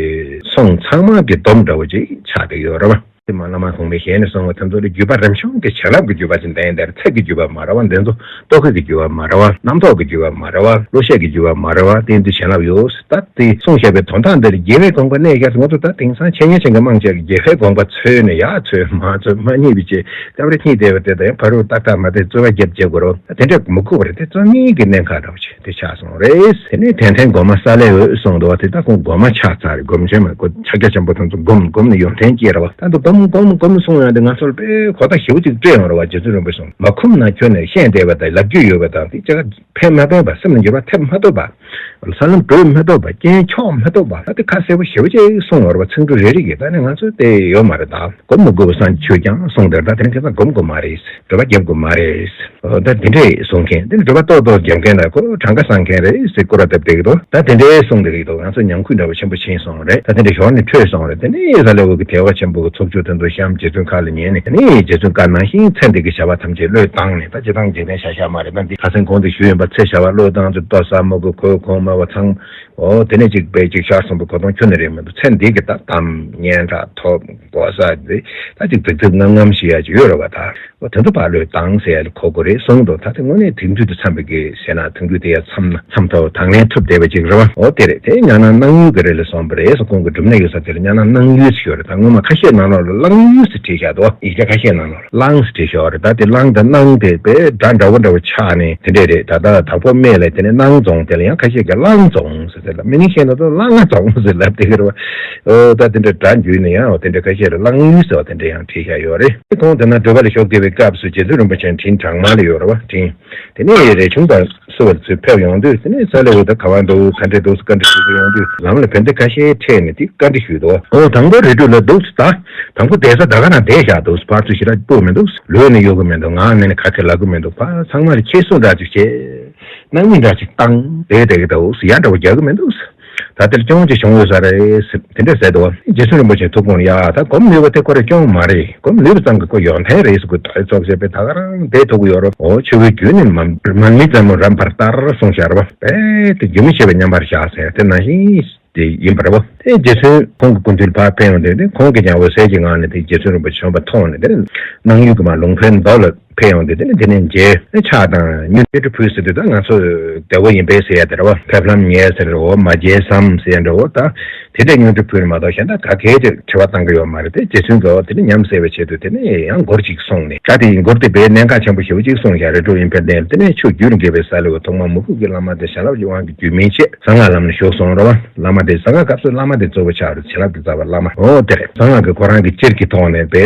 གསུང་ཚང་མ་གི་སྡོམ་འདྲ་བོ་ཅིག་ཆགས་བསྡད་ཡོད་རེད་བ། དེ་མ་བླ་མ་གོང་མའི་ཞལ་ནས་གསུངས་པ་དེ་ཚོ་ལ་བརྒྱུད་པ་རིམ་བྱུང་གི་བྱིན་རླབས་ཀྱི་བརྒྱུད་པ་ཅིག་ལྡན་དེར། ཚིག་གི་བརྒྱུད་པ་མ་རེད་བ། འདི་ཚོ་རྟོག་གེ་གི་བརྒྱུད་པ་མ་རེད་བ། རྣམ་རྟོག་གི་བརྒྱུད་པ་མ་རེད་བ། བློ་ཤེས་ཀྱི་བརྒྱུད་པ་མ་རེད་བ། དེ་འདི་བྱིན་རླབས་ཡོད། ད་དེ་གསུངས་བཞག་པའི་དོན་དག་འདི་ལ་རྒྱལ་བའི་དགོངས་པ་གནས་བཞག་ང་ཚོ་ད་དེང་སང་འཆད་ཉན་བྱེད་མཁན་མང་ཆེ་གི་རྒྱལ་བའི་དགོངས་པ་འཚོལ་ནས་ཡར་འཚོལ་མར་འཚོལ་མ་རྙེད་པའི་ཆེད་སྐབས་རེ་གཉིད་བསྡད་པ་དེ་དང་ཕ་རོལ་ཏག་ཏག་མ་བསྡད་རྩོད་པ་རྒྱབ་བྱེད་དགོས་རོགས། དེ་འདྲ་མི་དགོས་པ་རེད། དེ་རྩོད་མེད་ཀྱི་གནད་འགག་འདྲ་བོ་ཅིག་དེ་ཆགས་སོང་རེད། དེ་ནས་ཐན་ཐན་སྒོམ་མ་ས་ལེ་འོད་གསུངས་འདུག་བ། དེ་ད་ཁོང་སྒོམ་མ་ཆགས་ཚར་རེད། སྒོམ་ཆེན་མ་ཁོ་ཕྱག་རྒྱ་ཆེན་པོ་དེ་ཚོ་སྒོམ་སྒོམ་ནས་ཡོན་ཏན་སྐྱེས་ར་བ། ད་དུ་སྒོམ་སྒོམ་སྒོམ་གསུང་ཡང་དེ་ང་ཚོར་དཔེ་གོ་བརྡ་ཞེ་པོ་ཅིག་སྤྲད་ཡོང་ར་བ། རྗེ་བཙུན་རིན་པོ་ཆེ་གསུང་མ་ཁུམ་ན་ཁྱོད་ནས་ཤེས་བསྡད་པ་དང་ལབ་རྒྱུ་ཡོད་པ་དང་དེ་ཅག་ཕན་མ་ཕན་པ། སེམས་ལ་འགྱུར་བ་ཐེབས་མ་ཐུབ་པ། ལ་ས་ལམ་བགྲོད་མ་ཐུབ་པ། རྐྱེན་ཆོག་མ་ཐུབ་པ། ད་དེ་ཁ་གསལ་པོ་ཞེ་པོ་ཅིག་གསུང་བ་རེད་བ། ཚིག་འབྲུ་རེ་རེ་གིས། ད་ནི་ང་ཚོ་དེ་ཡོད་མ་རེད། ད་སྒོམ་མི་དགོས་པ་སངས་རྒྱས་ཆོས་ཀྱང་གསུངས་དེར། ད་དེ་རིང་ཁ་སང་སྒོམ་དགོས་མ་རེད། བགྲོད་པ་རྒྱབ་དགོས་མ་རེད། ད་དེ་འདྲས་གསུང་མཁན་དེ་ནི་བགྲོད་པ་ཏོག་ཏོག་རྒྱབ་མཁན་ལ་ཁོ་གྲངས་ཀ་བསགས་མཁན་རེད་ཟེར་སྐོར་ར་བཏབ་བསྡད་ཀྱི་འདུག་ད་དེ་འདྲས་གསུངས་བསྡད་ཀྱི་འདུག་ང་ཚོ་ཉམས་ཁུལ་འདྲ་བོ་ཆེན་པོ་ཕྱིན་སོང་རེད། ད་དེ་འདྲས་ཞོར་ནས་འཕྲོས་སོང་རེད། དེ་ནས་ས་ལེ་འོད་ཀྱི་དལ་བ་ཆེན་པོ་གི་ཚོགས་ཆོས་དེ་ཚོ་གཤམ་རྗེ་བཙུན་ཁ་ལ་ཉན་ནས། དེ་ནས་རྗེ་བཙུན་བཀའ་ནང་བཞིན་ཚེ་འདི་གི་བྱ་བ་ཐམས་ཅད་བློས་བཏང་ནས། ད་སྤྱིར་བཏང་འཇིག་རྟེན་བྱ་བཞག་མ་རེད། ད་འདི་ཁ་སང་གོང་དུ་ཞུས་ཡིན་པ། ཚེ་བྱ་བ་བློས་བཏང་ཚེ་ལྟོ་ཟ་མི་དགོས། གོས་གོན་མེད་པ་ཚང་། འོ་དེ་ནས་ཅིག་དཔེ་ཅིག་ཤར་སོང་པའི་གོ་སྟོང་ཁྱོན་ནས་རེད་མི་འདུག་ཚེ་འདི་གི་ད་གཏམ་སྙན་གྲགས་ཐོབ་གོ་ས་དེ་ད་ཅིག་རྫིག་རྫིག་ངམ་ངམ་ཞིག་ཡ་ཅིག་ཡོད་རེད་བ། ད་འོ་དེ་ཚོ་ཕར་བློས་བཏང་ཟེར་ཡ་ལ་གོ་དགོས་རེད་གསུངས་འདུག་ད་དེ་དངོས་གནས་དེང་དུས་དུ་འཚམས་པའི་གི་ཟེར་ན་དེང་དུས་དེ་ཡ་འཚམས་ན་འཚམས་ཐོག་དང་ལེན་ཐུབ་བསྡད་པ་ཅིག་རེད་བ། འོ་དེ་རེད། དེ་ཉང་ན་སྣང་ཡུལ་གི་རེད་ལ་སོང་པ་རེད། སོ་ཁོང་གི་སྒྲུབ་གནས་ཡོད་ས་དེ་ལ་ཉང་ན་སྣང་ཡུལ་ཞིག་ཡོད་རེད། ད་སྔོན་མ་ཁ་ཤས་ནང་ལོགས་ལ་གླང་ཡུལ་ཟེར་བྲིས་བཞག་འདུག་ཡིག་ཆ་ཁ་ཤས་ནང་ལོགས་ལ་གླང་ཟེར་བྲིས་བཞག་རེད། ད་དེ་གླང་དང་སྣང་དེ་དཔེ་སྒྲ་འདྲ་བོ་འདྲ་བོ་ཆགས་ནས་དེ་འདྲས་རེད། ད་ལྟ་དྭགས་པོ་སྨད་ལ་དེ་ནས་སྣང་རྫོང་དེ་ལ་ཡང་ཁ་ཤས་ཀྱིས་གླང་རྫོང་ཟེར་ཟེར་ལ། མི་ནི་ཤེས་ན་ད་གླང་རྫོང་ཟེར་ལབ་དེ་གི་རེད་བ། ཨོ་ད་དེ་འདྲ་སྒྲ་འཇུས་ནས་ཡང་དེ་འདྲ་ཁ་ཤས་ལ་གླང་ཡུལ་ཟེར་བ་དེ་འདྲ་ཡང་བྲིས་བཞག་ཡོད་རེད། ཁོང་དེ་ན་བགྲོད་པ་ལ་ཤོག་ལྟེ་བའི་སྐབས་སུ་རྗེ་བཙུན་རིན་པོ་ཆེ་འཕྲིན་བྲག་དམར་ལ་ཡོད་རེད་བ། འཕྲིན་དེ་ནས་རས་ཆུང་དང་བསུ་བར་ཚུར་ཕེབས་ཡོང་དུས། དེ་ནས་ས་ལེ་འོད་ད་ག་བ་འདུག་ག་འདྲས་འདུག་ག་འདྲས་ཞུ་གི་ཡོང་དུས། ལམ་ལ་བན་དེ་ཁ་ཤས་འཕྲད་ནས་དེ་བཀའ་འདྲི་ཞུས་འདུག་ཨོ་དང་པོ་རི་ཁྲོད་ལ་འདུག་ད་དང་པོ་བསྡད་ས་ད་ག་རང་བསྡད་བཞག་འདུག་ཕར་ཚུར་ཞེ་དྲག་སྤོས་མི་འདུག་ལུས་ནས་གཡོ་གི་མི་འདུག་ངག་ནས་ནི་ག་གེ་ལབ་གི་མི་འདུག་ཕར་ཚང་མ་ལ་ཁྱེར་སོ་འདྲ་ཅིག་བྱས། སྣང་མེད་འདྲ་ཅིག་བཏང་བསྡད་བསྡད་གི་འདུག་ཡ་འདྲ་བོ་རྒྱག་གི་མི་འདུག་ད་དེར་སྐྱོན་ཅིག་བྱུང་ཡོད་ས་རེད་ཟེར་དེ་འདྲ་ཟེར་འདུག་རྗེ་བཙུན་རིན་པོ་ཆེ་ཐུགས་དགོངས་ཡ། ད་སྒོམ་ནུས་པ་དེ་ཁོ་རང་སྐྱོན་མ་རེད། སྒོམ་ནུས་པ་ཙམ་གྱིས་ཁོ་ཡོན་ཏན་རེད་ཟེར། ཁོ་ད་ཚོགས་བྱས་པས་ད་ག་རང་བསྡད་ཐུབ་ཀྱི་ཡོད་རེད། འོ་ཆོས་གོས་བརྒྱུད་ནས་མ་མ་མི་ཙམ་རམ་བར་ལྟར་གསུངས་བཞག་རེད་བ། དཔེ་དེ་རྒྱུན་མི་ཆད་པའི་མཉམ་པར་བཞག་ཟེར་དེ་ནང་བཞིན་དེ་ཡིན་པ་རེད་བ། དེ་རྗེ་བཙུན་ཁོང་གི་སྐུ་མདུན་ལ་ཕར་ཕེབས་ཡོང་དུས་དེ་ཁོང་གིས་ཀྱང་འོད་གསལ་གྱི་ངང་ནས་དེ་རྗེ་བཙུན་རིན་པོ་ཆེ་བྱོན་པ་མཐོང་ནས། དེ་ནས་སྣང་ཡུལ་གྱི་མར་ལུང་ཕན་མདོ་ལ་ཕེབས་ཡོང་དུས་དེ་ནས་དེ་ནས་མཇལ། ཕྱག་དང་སྙུན་སྙུན་གྲི་ཕུལ་ཟེར་དུས་ད་ང་ཚོ་བདེ་བོ་ཡིན་པས་ཟེར་ཡ་དེ་རེད་བ། ཕེབས་ལམ་ཉེ་ཟེར། འོ་མ་མཇལ་བསམ་ཟེར་ཡ་འདྲ་བོ། ད་དེ་འདྲའི་སྙུན་གྲི་ཕུལ་མ་གཏོགས་གཞན་དག་ག་གེ་དྲི་བ་བཏང་གི་ཡོད་མ་རེད། དེ་རྗེ་བཙུན་གྱིས་འོ་དེ་ནས་ཉམས་སད་པའི་ཆེད་དུ་དེ་ནས་ཡང་མགུར་ཅིག་གསུངས་ནས། ད་དེ་ཡི་མགུར་དེ་དཔེ་གནད་འགག་ཆེན་པོ་ཞེ་པོ་ཅིག་གསུངས་བཞག་རེད། འགྲོ་ཡིན་ཕན་ལྡན་དེ་ནས་ཆོས་བརྒྱུད་ལ་འགོད་པའི་ས་ལེ་འོད་ཐོག་མར་མོ་ཕུག་གི་བླ་མ་དེ་བྱིན་རླབས་ཀྱི་དབང་གིས་རྒྱུད་སྨིན་བྱས་གསང་སྔགས་ལམ་ལ་ཞུགས་སོང་རེད་བ། བླ་མ་དེ་གསང་སྔགས་སྐབས་སུ་བླ་མ་དེ་གཙོ་བོ་ཆགས་རེད། བྱིན་རླབས་ཀྱི་རྩ་བ་བླ་མ། འོ་དེ་རེད། གསང་སྔགས་ཀྱི་ཁོ་རང་གི་སྤྱིར་གྱི་ཐོག་ནས་དཔེ་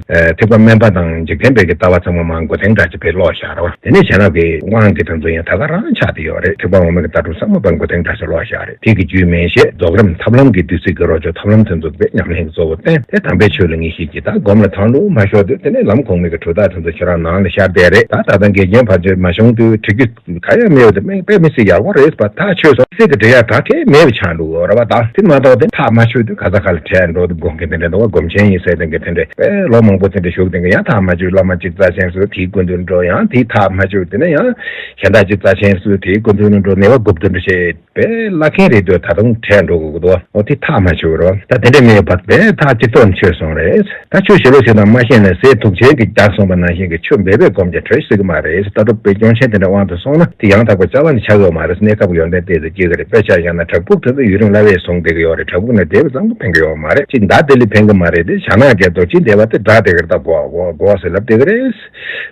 ཨ་ཐེག་པ་དམན་པ་དང་འཇིག་རྟེན་པའི་གི་ལྟ་བ་ཚང་མ་མར་མགོ་རྟིང་སྒྲ་ཅིག་དཔེ་ལོག་བཞག་རེད་བ། དེ་ནས་བྱིན་རླབས་ཀྱི་དབང་གིས་དེ་ཚོ་ཡང་ད་ག་རང་ཆགས་བསྡད་ཡོད་རེད། ཐེག་པ་འོག་མའི་གི་ལྟ་གྲུབ་ཚང་མ་མར་མགོ་རྟིང་སྒྲ་ཅིག་ལོག་བཞག་རེད། དེ་གི་རྒྱུད་སྨིན་བྱས་རྫོགས་རིམ་ཐབས་ལམ་གྱི་བདུད་རྩི་གི་རོ་བཅུད་ཐབས་ལམ་དེ་ཚོ་དཔེ་ཉམས་ལེན་གྱི་གཙོ་བོ་བསྟན་ཏེ། དམ་པའི་ཆོས་ལ་ངེས་ཤེས་ཀྱིས་ད་སྒོམ་ལ་ཐང་ལུགས་མ་ཤོར་དུས། དེ་ནས་ལམ་གོང་མའི་གི་གྲུབ་རྟགས་དེ་ཚོ་ཁྱེད་རང་ནང་ལ་ཤར་བསྡད་རེད། ད་ད་ལྟ་འགལ་རྐྱེན་ཕར་ཚུར་མ་བྱུང་དུས་འབྲི་རྒྱུ་ག་ཡང་མེད་པ་དེ་དམིགས་དཔེ་མི་སྲིད་ཡག་པོ་རེད་པ། ཐག་ཆོད་སོང་། སྲིད་ཀྱི་འབྲི་ཡག་ག་གེ་མེད་པ་ཆགས་འདུག་འོ་ར་བ། ད་དེ་མ་གཏོགས་དེ་ཐག་མ་ཆོད་དུས་ག་ས་ག་ལ་བྲལ་འགྲོ་དུས་དགོངས་མཁན་དེ་འདྲ་འདུག་བ། སྒོམ་ཆེན་ཡིན་ཟེར་དེ་འདྲ་དེ་འདྲ་དཔེ་ལོ་མང་པོ་དེ་འདྲ་བཞུགས་དེ་འདྲ། ཡང་ཐག་མ་ཆོད་བླ་མ་གཅིག་རྩ་ཆེན་བཟོས་དེའི་སྐུ་མདུན་འགྲོ། ཡང་དེའི་ཐག་མ་ཆོད་དེ་ནས་ཡང་གཞན་དག་གཅིག་རྩ་ཆེན་བཟོས་དེའི་སྐུ་མདུན་འགྲོ། ནད་པ་དགུ་བདུན་འདྲ་བྱས། དཔེ་བླ་མཁན་རེད་འདུག་ད་དུང་བྲལ་འགྲོ་དགོས་ཀྱི་འདུག་འོ་དེ་ཐག་མ་ཆོད་རོ། ད་དེ་འདྲ་མེད་པར་དཔེ་ཐག་གཅིག་ཐོག་ནས་ཆོད་སོང་རེད། ད་ཆོས་ཞི་ལུ་ཞིག་དང་མ་ཤེས་ན་ཟས་དུག་ཆེན་གྱི་རྒྱགས་སོང་པ་ནང་བཞིན་གྱི་ཆོས་འབད་པས་སྒོམ་རྒྱུ་གྲོལ་སྲིད་ཀྱི་མ་རེད། ད་དུང་དཔེ་སྐྱོན་ཆེན་དེ་འདྲ་དབང་དུ་སོང་ན་དེ་ཡང་དག་པའི་རྩ་བ་ནས་ཆགས་ཡོད་མ་རེད། གནས་སྐབས་ཡོན་ཏན་ཏོག་ཙམ་སྐྱེ་གི་རེད། དཔེ་ཆ་བཞག་ན་བྲག་ཕུག་དེ་ཚོ་ཡུན་རིང་སླ་བས་བཟུང་བསྡད་ཀྱི་ཡོད་རེད། བྲག་ཕུག་ནས་བསྡད་པ་ཙམ་གྱིས་ཕན་གྱི་ཡོད་མ་རེད། གཅིག་མདའ་དེ་ལས་ཕན་གྱི་མ་རེད། དེ་ཞྭ་ནག་གི་རྡོ་རྗེ་འདེབས་པ་དེ་དགྲ་དེ་གར་ད་གོ་གོ་གོ་ཟེར་ལབ་བསྡད་ཀྱི་རེད།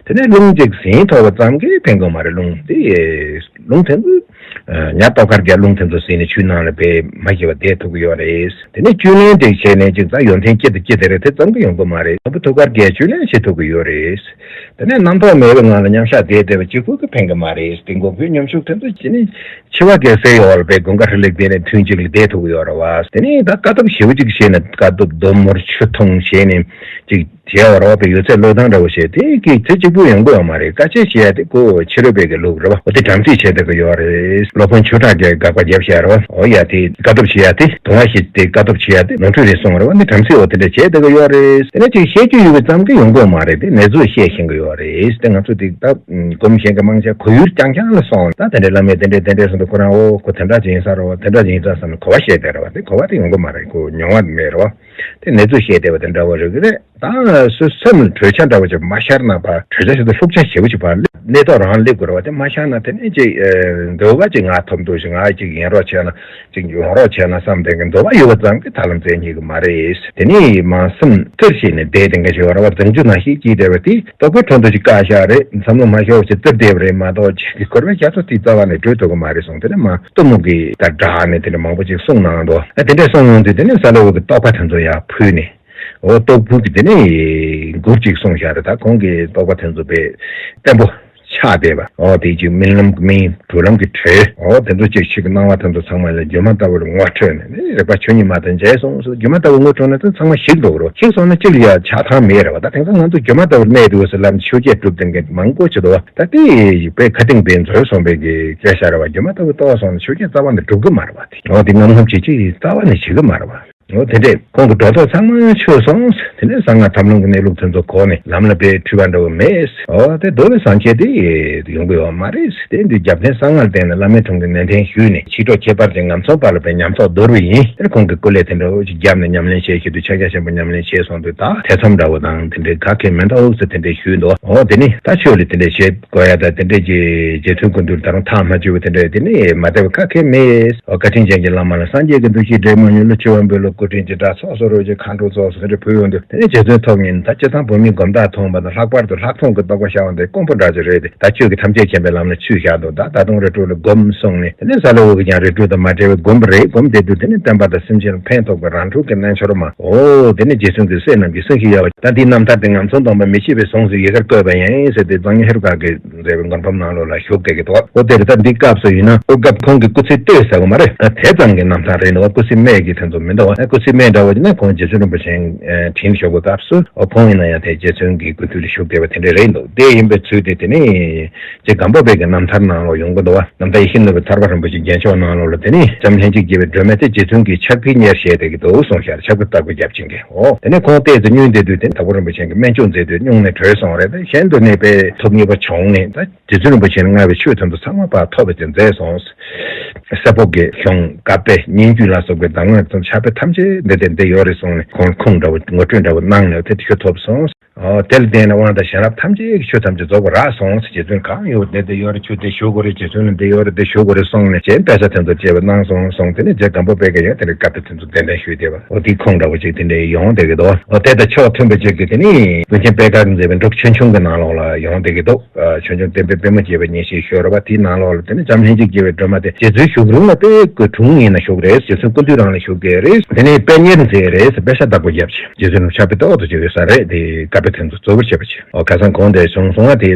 དེ་ནས་རླུང་གཅིག་ཟིན་ཐོབ་པ་ཙམ་གྱིས་ཕན་གྱི་མ་རེད། རླུང་དེ་རླུང་དེ་ཚོ། ཉ་ཏོག་དཀར་རྒྱལ་རླུང་དེ་ཚོ་ཟིན་ནས་ཆུའི་ནང་ལ་དཔེ་མ་ཞི་བ་བསྡད་ཐུབ་ཀྱི་ཡོད་རེད། དེ་ནས་བཅུད་ལེན་དེ་བྱས་ནས་ཅིག་ད་ཡོན་ཏན་སྐྱིད་དང་སྐྱིད་དེ་རེད། དེ་ཙམ་གྱིས་ཡོང་གི་མ་རེད། དང་པོ་ཐུགས་ཀར་རྒྱལ་བཅུད་ལེན་བྱེད་ཐུབ་ཀྱི་ཡོད་རེད། དེ་ནས་རྣམ་རྟོག་མེད་པའི་ངང་ལ་མཉམ་བཞག་བསྡད་བསྡད་པ་གཅིག་པུ་གིས་ཕན་གྱི་མ་རེད། དེ་མགོན་པོའི་ཉམས་ཤུགས་དེ་ཚོ་ཅི་ནས་འཆི་བ་གི་སའི་འོག་ལ་དཔེ་དགུན་ཁ་ཧྲི་ལེགས་བསྡད་ནས་ཐུན་གཅིག་ལ་བསྡད་ཐུབ་ཀྱི་ཡོད་རེད་བ། དེ་ནས་ད་དཀའ་ཐུབ་ཞེ་པོ་ཅིག་བྱས་ནས་དཀའ་ཐུབ་རྡོ་མོར་ཆུ་འཐུང་བྱས་ནས་ཅིག་བྱས་པ་རེད་བ། དཔེ་ཡོད་ཚད་བློས་བཏང་འདྲ་བོ་བྱས་དེ་གི་ཚེ་གཅིག་པུ་ཡོང་གི་ཡོད་མ་རེད། དཀའ་སྤྱད་བྱེད་ཡ་དེ་ཁོ་ཕྱི་རོལ་པའི་གི་ལུགས་རེད་བ། འོ་དེ་དམ་ཚིག་བྱེད་བསྡད་ཀྱི་ཡོད་རེད། སློབ་དཔོན་ཆོས་གྲགས་ཀྱིས་དགག་པ་བརྒྱབ་བཞག་རེད་བ། འོ་ཡ་དེ་དཀའ་ཐུབ་བྱེད་ཡ་དེ་དུང་བ་ཞིག་དེ་དཀའ་ཐུབ་བྱེད་ཡ་དེ་ནོར་འཁྲུལ་རེད་གསུངས་རེད་བ། འདི་དམ་ཚིག་འོ་དེ་འདྲ་བྱེད་བསྡད་ཀྱི་ཡོད་རེད། དེ་ནས་ཅིག་བཤད་རྒྱུ་ཡོད་པ་ཙམ་གྱིས་ཡོང་གི་ཡོད་མ་རེད། དེ་ནེ་ཙོ་བཤད་ཤེས་ཀྱི་ཡོད་རེད། དེ་ང་ཚོ་དེ་ད་སྒོམ་གཞན་གྱི་མང་ཆེ་གོ་ཡུལ་རྐྱང་རྐྱང་ལ་སོང་། ད་དེ་འདྲའི་བླ་མས་དེ་འདྲས་དེ་འདྲས་གསུངས་འདུག་ཁོ་རང་འོ་ཁོ་དེ་འདྲ་ཅིག་ཡིན་ས་རེད་བ། དེ་འདྲ་ཅིག་ཡིན་ས་བསམ་ནས་གོ་བ་བཤད་བསྡད་རེད་བ། དེ་གོ་བ་དེ་ཡོང་གི་མ་རེད། ཁོ་མྱོང་བ་མེད་རེད་བ། དེ་ནེ་ཙོ་བཤད་བསྡད་པ་དེ་འདྲ་བོ་རེད་གི་རེད། ད་སོ་སོའི་སེམས་ལ་གྲོས་འཆར་འདྲ་བོ་ཅིག་མ་ཤར་ན། ཕར་གྲོས་འཆར་ཞིག་དང་ལྷུག་ཆ་ཞེ་པོ་ཅིག་ཕར་གནས་ཐོག་རང་སླེབས་དགོས་རེད་བ། དེ་མ་ཤར་ན་དེ་ནས་ཅིག་འདོད་པ་ཅིག་ང་ཐོབ་འདུག་ཞིག་ང་ཅིག་ཡན་རོགས་བྱས་ན། ཅིག་ཡོང་རོགས་བྱས་ན་བསམ་དེ་གི་འདོད་པ་ཡོད་པ་ཙམ་གྱིས་ཐབས་ལམ་བཙལ་ཉན་གི་མ་རེད། དེ་ནས་མ་སེམས་སྟེར་བྱས་ནས་བསྡད་དེ་འགའ་ཞིག་ཡོད་རེད་བ། རྫུན་རྒྱུ་ནང་བཞིན་སྐྱིད་བསྡད་པ་དེ་རྟོག་པའི་ཁྲོད་དུ་ཅིག་བཀག་བཞག་རེད། བསམ་བློ་མ་ཤོར་བ་ཅིག་སྟེར་བསྡད་པ་རེད་མ་གཏོགས། ཅིག་གི་འཁོར་བའི་རྒྱ་མཚོ་དེ་རྩ་བ་ནས་བགྲོད་ཐུབ་གི་མ་རེད་གསུངས། དེ་ནས་མ་གཏི་མུག་གིས་ད་སྦྲགས་ནས་དེ་འདྲ་མང་པོ་ཅིག་གསུངས་གནང་འདུག་ཨ་དེ་འདྲ་གསུངས་ཡོང་དུས་དེ་ནས་ས་ལེ་འུ་གི་རྟོག་པ་དེ་ཚོ་ཡར་ཕུལ་ནས། འོ་རྟོག་ཕུག་གི་དེ་ནས་མགུར་ཅིག་གསུངས་བཞག་རེད། ད་ཁོང་གི་རྟོག་པ་དེ་ཚོ་དཔེ་བརྟན་པོ་ཆགས་བསྡད་པ། འོ་དེ་ཅིག་རྨི་ལམ་གྱི་རྨི། གྲོལ་ལམ་གྱི་གྲོལ། འོ་དེ་ཚོ་ཅིག་ཆོས་ཀྱི་སྣང་བ་དེ་ཚོ་ཚང་མ་ལ་སྒྱུ་མ་ལྟ་བུར་ངོ་འཕྲོད་ནས། ནི་རེག་པ་ཆོས་ཉིད་མ་དང་མཇལ་སོང་ཟེར། སྒྱུ་མ་ལྟ་བུར་ངོ་འཕྲོད་ན་དེ་ཚང་མ་ཞིག་འགྲོ་གི་རེད། ཞིག་སོང་ན་ཅི་ལ་ཡང་ཆགས་ཐང་མེད་རེད་བ། ད་དེང་སང་ང་ཚོ་སྒྱུ་མ་ལྟ་བུར་གནས་འདུག་ཟེར་ལབ་ནས་ཆོས་བརྒྱད་སྒྲུབ་མཁན་མང་པོ་ཅིག་འདུག་བ། ད་དེ་དཔེ་ཁ་གཏིང་དཔེ་མཛོད་སོང་བའི་གི་སྐད་ཆ་རེད་བ། སྒྱུ་མ་ལྟ་བུ་རྟོགས་སོང་ན་ཆོས་བརྒྱད་རྩ་བ་ནས་སྒྲུབ་གི་མ་རེད་བ། དེ་འོ་དེ་ངམ་ངམ་བྱེད་ཀྱི་རྩ་བ་ནས་བྱེད་གི་མ་རེད་བ། འོ་དེ་འདྲས་ཁོང་གི་སྒྲོ་འདོགས་ཚང་མ་ཆོད་སོང་། དེ་ནས་གསང་སྔགས་ཐབས་ལམ་གྱི་གནས་ལུགས་དེ་ཚོ་གོ་ནས་ལམ་ལ་དཔེ་འཁྲུལ་པ་འདྲ་བོ་མེད། འོ་དེ་རྡོ་ལ་ཟང་ཆེ་དེ་ཡོང་གི་ཡོད་མ་རེད། དེ་འདི་རྒྱབ་རྟེན་གསང་སྔགས་སྟེང་ནས་བླ་མའི་དྲུང་གི་ནན་ཏན་ཞུས་ནས། ཕྱི་གྲོགས་ཁྱད་པར་ཅན་ངམ་ཚོང་པ་ལ་དཔེ་ཉམས་རྟོགས་བསྡུར་བ་ཡིན། དེར་ཁོང་གི་སྐུ་ལས་དེ་འདྲ་བོ་ཅིག་བརྒྱབ་ནས་ཉམས་ལེན་བྱེད་ཤེས་དུས་ཕྱག་རྒྱ་ཆེན་པོ་ཉམས་ལེན་བྱས་སོང་དུས། ད་ཐེ་ཚོམ་འདྲ་བོ་དང་དེ་འདྲའི་ག་གེ་མི་འདུག་ཟེར་དེ་འདྲས་ཞུས་འདུག་འོ་དེ་ནི་ད་ཆོས་ལ་དེ་འདྲས་བྱེད་དགོས་ཡ། ད་དེ་འདྲས་ཀྱི་རྗེ་བཙུན་སྐུ་མདུན་ད་རུང་ཐག་མ་ཆོད་པ་དེ་འདྲས་དེ་ནི་མ་བསྡད་པ་ག་གེ་མེད། འོ་བཀའ་དྲིན་ཅན་གྱི་བླ་མ་ལ། སངས་རྒྱས་ཀྱི་འདུ་ཤེས་སྒྲོན་མེ་ཉུལ་ལ། ཆུ་བོ་འབུལ་ལ་སྐུ་དྲིན་གྱི་སྒྲ། ཚོགས་གསོག་རོལ་གྱི་མཁའ་འགྲོ་ཚོགས་ཟེར་དེ་འདྲས་ཕུལ་ཡོང་དུས། དེ་ནས་རྗེ་བཙུན་ཐོབ་ཉིད་ད་སྤྱིར་བཏང་བོད་མིའི་སྒོམ་རྟགས་མཐོང་བ་དང་། ལྷག་པར་དུ་ལྷག་མཐོང་གི་རྟོགས་པ་ཤར་བ་འདི་དཀོན་པོ་འདྲ་ཅིག་རེད་དེ། ད་ཆོས་ཀྱི་ཐམས་ཅད་མཁྱེན་པའི་ལམ་ལ་ཆོས་བཞག་འདུག་ད་ད་དུང་རི་ཁྲོད་ལ་སྒོམ་གསུངས་ནས། དེ་ནས་ས་ལེ་འུ་གིས་ཀྱང་རི་ཁྲོད་དང་མ་བྲལ་བའི་སྒོམ་པ་རེད། སྒོམ་བསྡད་དུས་དེ་ནས་བསྟན་པ་དང་སེམས་ཅན་ལ་ཕན་ཐོགས་པའི་རང་གྲོལ་གྱི་རྣལ་འབྱོར་མ། འོ་དེ་ནས་རྗེ་བཙུན་གྱི་སྲས་རྣམས་ཀྱི་སེང་གེ་གཡབ་པ། ད་འདིའི་རྣམ་ཐར་དེ་ངམ་ཚོང་སྡོམ་པ་མི་ཕྱེད་པའི་ཟུངས་སུ་ཡི་གེར་བཀོད་པ་ཡིན་ཟེར་ཏེ། གཙང་ཆུ་ཧེ་རུ་ཀ་གིས་མཛད་པའི་མགུར་འབུམ་ནང་ལོགས་ལ་བཞུགས་བསྡད་ཀྱི་འདུག་འོ་དེ་རེད། ད་འདི་སྐབས་སུ་ཡིན་ན། འོ་སྐབས་ཁོང་གི་སྐུ་ཚེ་སྟོད་ཟེར་བ་མ་རེད། ད་དེ་ཙམ་གྱི་རྣམ་ཐར་རེད་འདུག་སྐུ་ཚེ་སྨད་ཀྱི་དེ་ཚོ་མི་འདུག་ཨ་སྐུ་ཚེ་སྨད་འདྲ་བོ་ཡིན་ན་ཁོང་རྗེ་བཙུན་རིན་པོ་ཆེ་དྲིན་ཞུ་བའི་སྐབས་སུ། འོ་ཁོང་ཡིན་ན་ཡང་དེ་རྗེ་བཙུན་གྱི་སྐུ་མདུན་ལ་བཞུགས་བསྡད་པ་དེ་འདྲ་རེད་འདུག་དེ་ཡིན་པའི་ཚུལ་དེ་དེ་ནས་རྗེ་སྒམ་པོ་པའི་གི་རྣམ་ཐར་ནང་ལོགས་ཡོང་གི་འདུག་བ། རྣམ་ཐར་ཡིད་བཞིན་ནོར་བུའི་ཐར་པ་རིན་པོ་ཆེའི་རྒྱན་མཆོག་ནང་ལོགས་ལ། དེ་ནས་བྱམས་ལྷན་ཅིག་སྐྱེས་པའི་སྒྲོན་མེ་དེ་རྗེ་བཙུན་གྱིས་ཕྱག་ཕུལ་གཉེར་བཞེས་བསྡད་ཀྱི་འདུག་གསུངས་ཤག་ཕྱག་ཕུལ་བརྟག་པ་རྒྱབ་ཅིང་གི། འོ་དེ་ནས་ཁོང་ལྟས་སུ་བསྙུན་བསྡད་དུས། དེ་ནས་དྭགས་པོ་རིན་པོ་ཆེ་གིས་སྨན་བཅོས་མཛད་དུས་སྨྱུང་གནས་གྲོལ་སོང་རེད། ད་གཞན་དུ་གནས་པའི་ཐོབ་ནུས་པ་བྱུང་ནས། ད་རྗེ་བཙུན་རིན་པོ་ཆེ་ལ་མངའ་བའི་ཆོས་དེ་ཚོ་ཚང་མ་ཕར་ཐོབ་པ་ཅིག་མཛད་སོང་། སྲབ་པོ་གི་གཞུང་། བཀའ་པོད། སྙན་བརྒྱུད་ལ་སོགས་པའི་གདམས་ངག་དང་ཕྱག་དཔེ་ཐམས་ཅད་འདི་དེར་འདི་ཡོད་རེད་གསུངས་ནས། ཁོང་ཁུངས་འདྲ་བོ་ངོ་སྤྲོད་འདྲ་བོ་གནང་ནས་དེ་ཆོས་ཐོབ་སོང་། འོ་དེ་ལ་བརྟེན་ནས་དབང་དང་བྱིན་རླབས་ཐམས་ཅད་ཀྱི་ཆོས་ཐམས་ཅད་རྫོགས་པ་རག་སོང་། རྗེ་བཙུན་གང་ཡོད་འདི་འདི་ཡོད་རེད། ཆོས་འདི་ཞུ་དགོས་རེད། རྗེ་བཙུན་ལ་འདི་ཡོད་རེད། འདི་ཞུ་དགོས་རེད་གསུངས་ནས། རྗེ་དཔེ་ཆ་དེ་ཚོ་བཅས་པ་གནང་སོང་གསུངས། དེ་ནས་རྗེ་སྒམ་པོ་པའི་གི་ཡང་དེ་འདྲའི་བཀའ་པོད་དེ་ཚོ་གདན་འདྲེན་ཞུས་བསྡད་པ། འོ་དེའི་ཁུངས་འདྲ་བོ་ཅིག་དེ་འདྲའི་ཡོང་བསྡད་ཀྱི་འདུག་འོ་དེ་དང་ཕྱོགས་མཐུན་པ་ཅིག་གི་དེ་ནི་ཀུན་མཁྱེན་པད་དཀར་གྱིས་མཛད་པའི་འབྲུག་ཆོས་འབྱུང་གི་ནང་ལོགས་ལ་ཡོང་བསྡད་ཀྱི་འདུག་ཨ་ཆོས་འབྱུང་བསྟན་པའི་པད་མོ་བརྒྱད་པའི་ཉིན་བྱེད་ཞུས་རེད་བ། དེའི་ནང་ལོགས་ལ་དེ་ནི་བྱམས་ལྷན་ཅིག་སྐྱེས་པའི་སྒྲོན་མེ་དེ་རྗེ་བཙུན་བཞུགས་རིང་ལ་དཔེ་སྐུ་དྲུང་ཡིན་ན་བཞུགས་རེད། རྗེ་བཙུན་སྐུ་མདུན་རང་ལ་བཞུགས་ཀྱི་རེད། དེ་ནས་དཔེ་གཉེར་མཛད་རེད་ཟེར། དཔེ་ཆ་བརྟག་པ་བརྒྱབ་བྱས། རྗེ་བཙུན་ཕྱག་དཔེ་ཏོག་ཏུ་བྱས་ཡོད་ས་རེད། དེ་བཀའ་པོད་དེ་ཚོ་རྫོགས་པར་བྱེད་པ་བྱས། འོ་ཁ་སང་གོང་དེ་གསུངས་སོང་བ། དེ་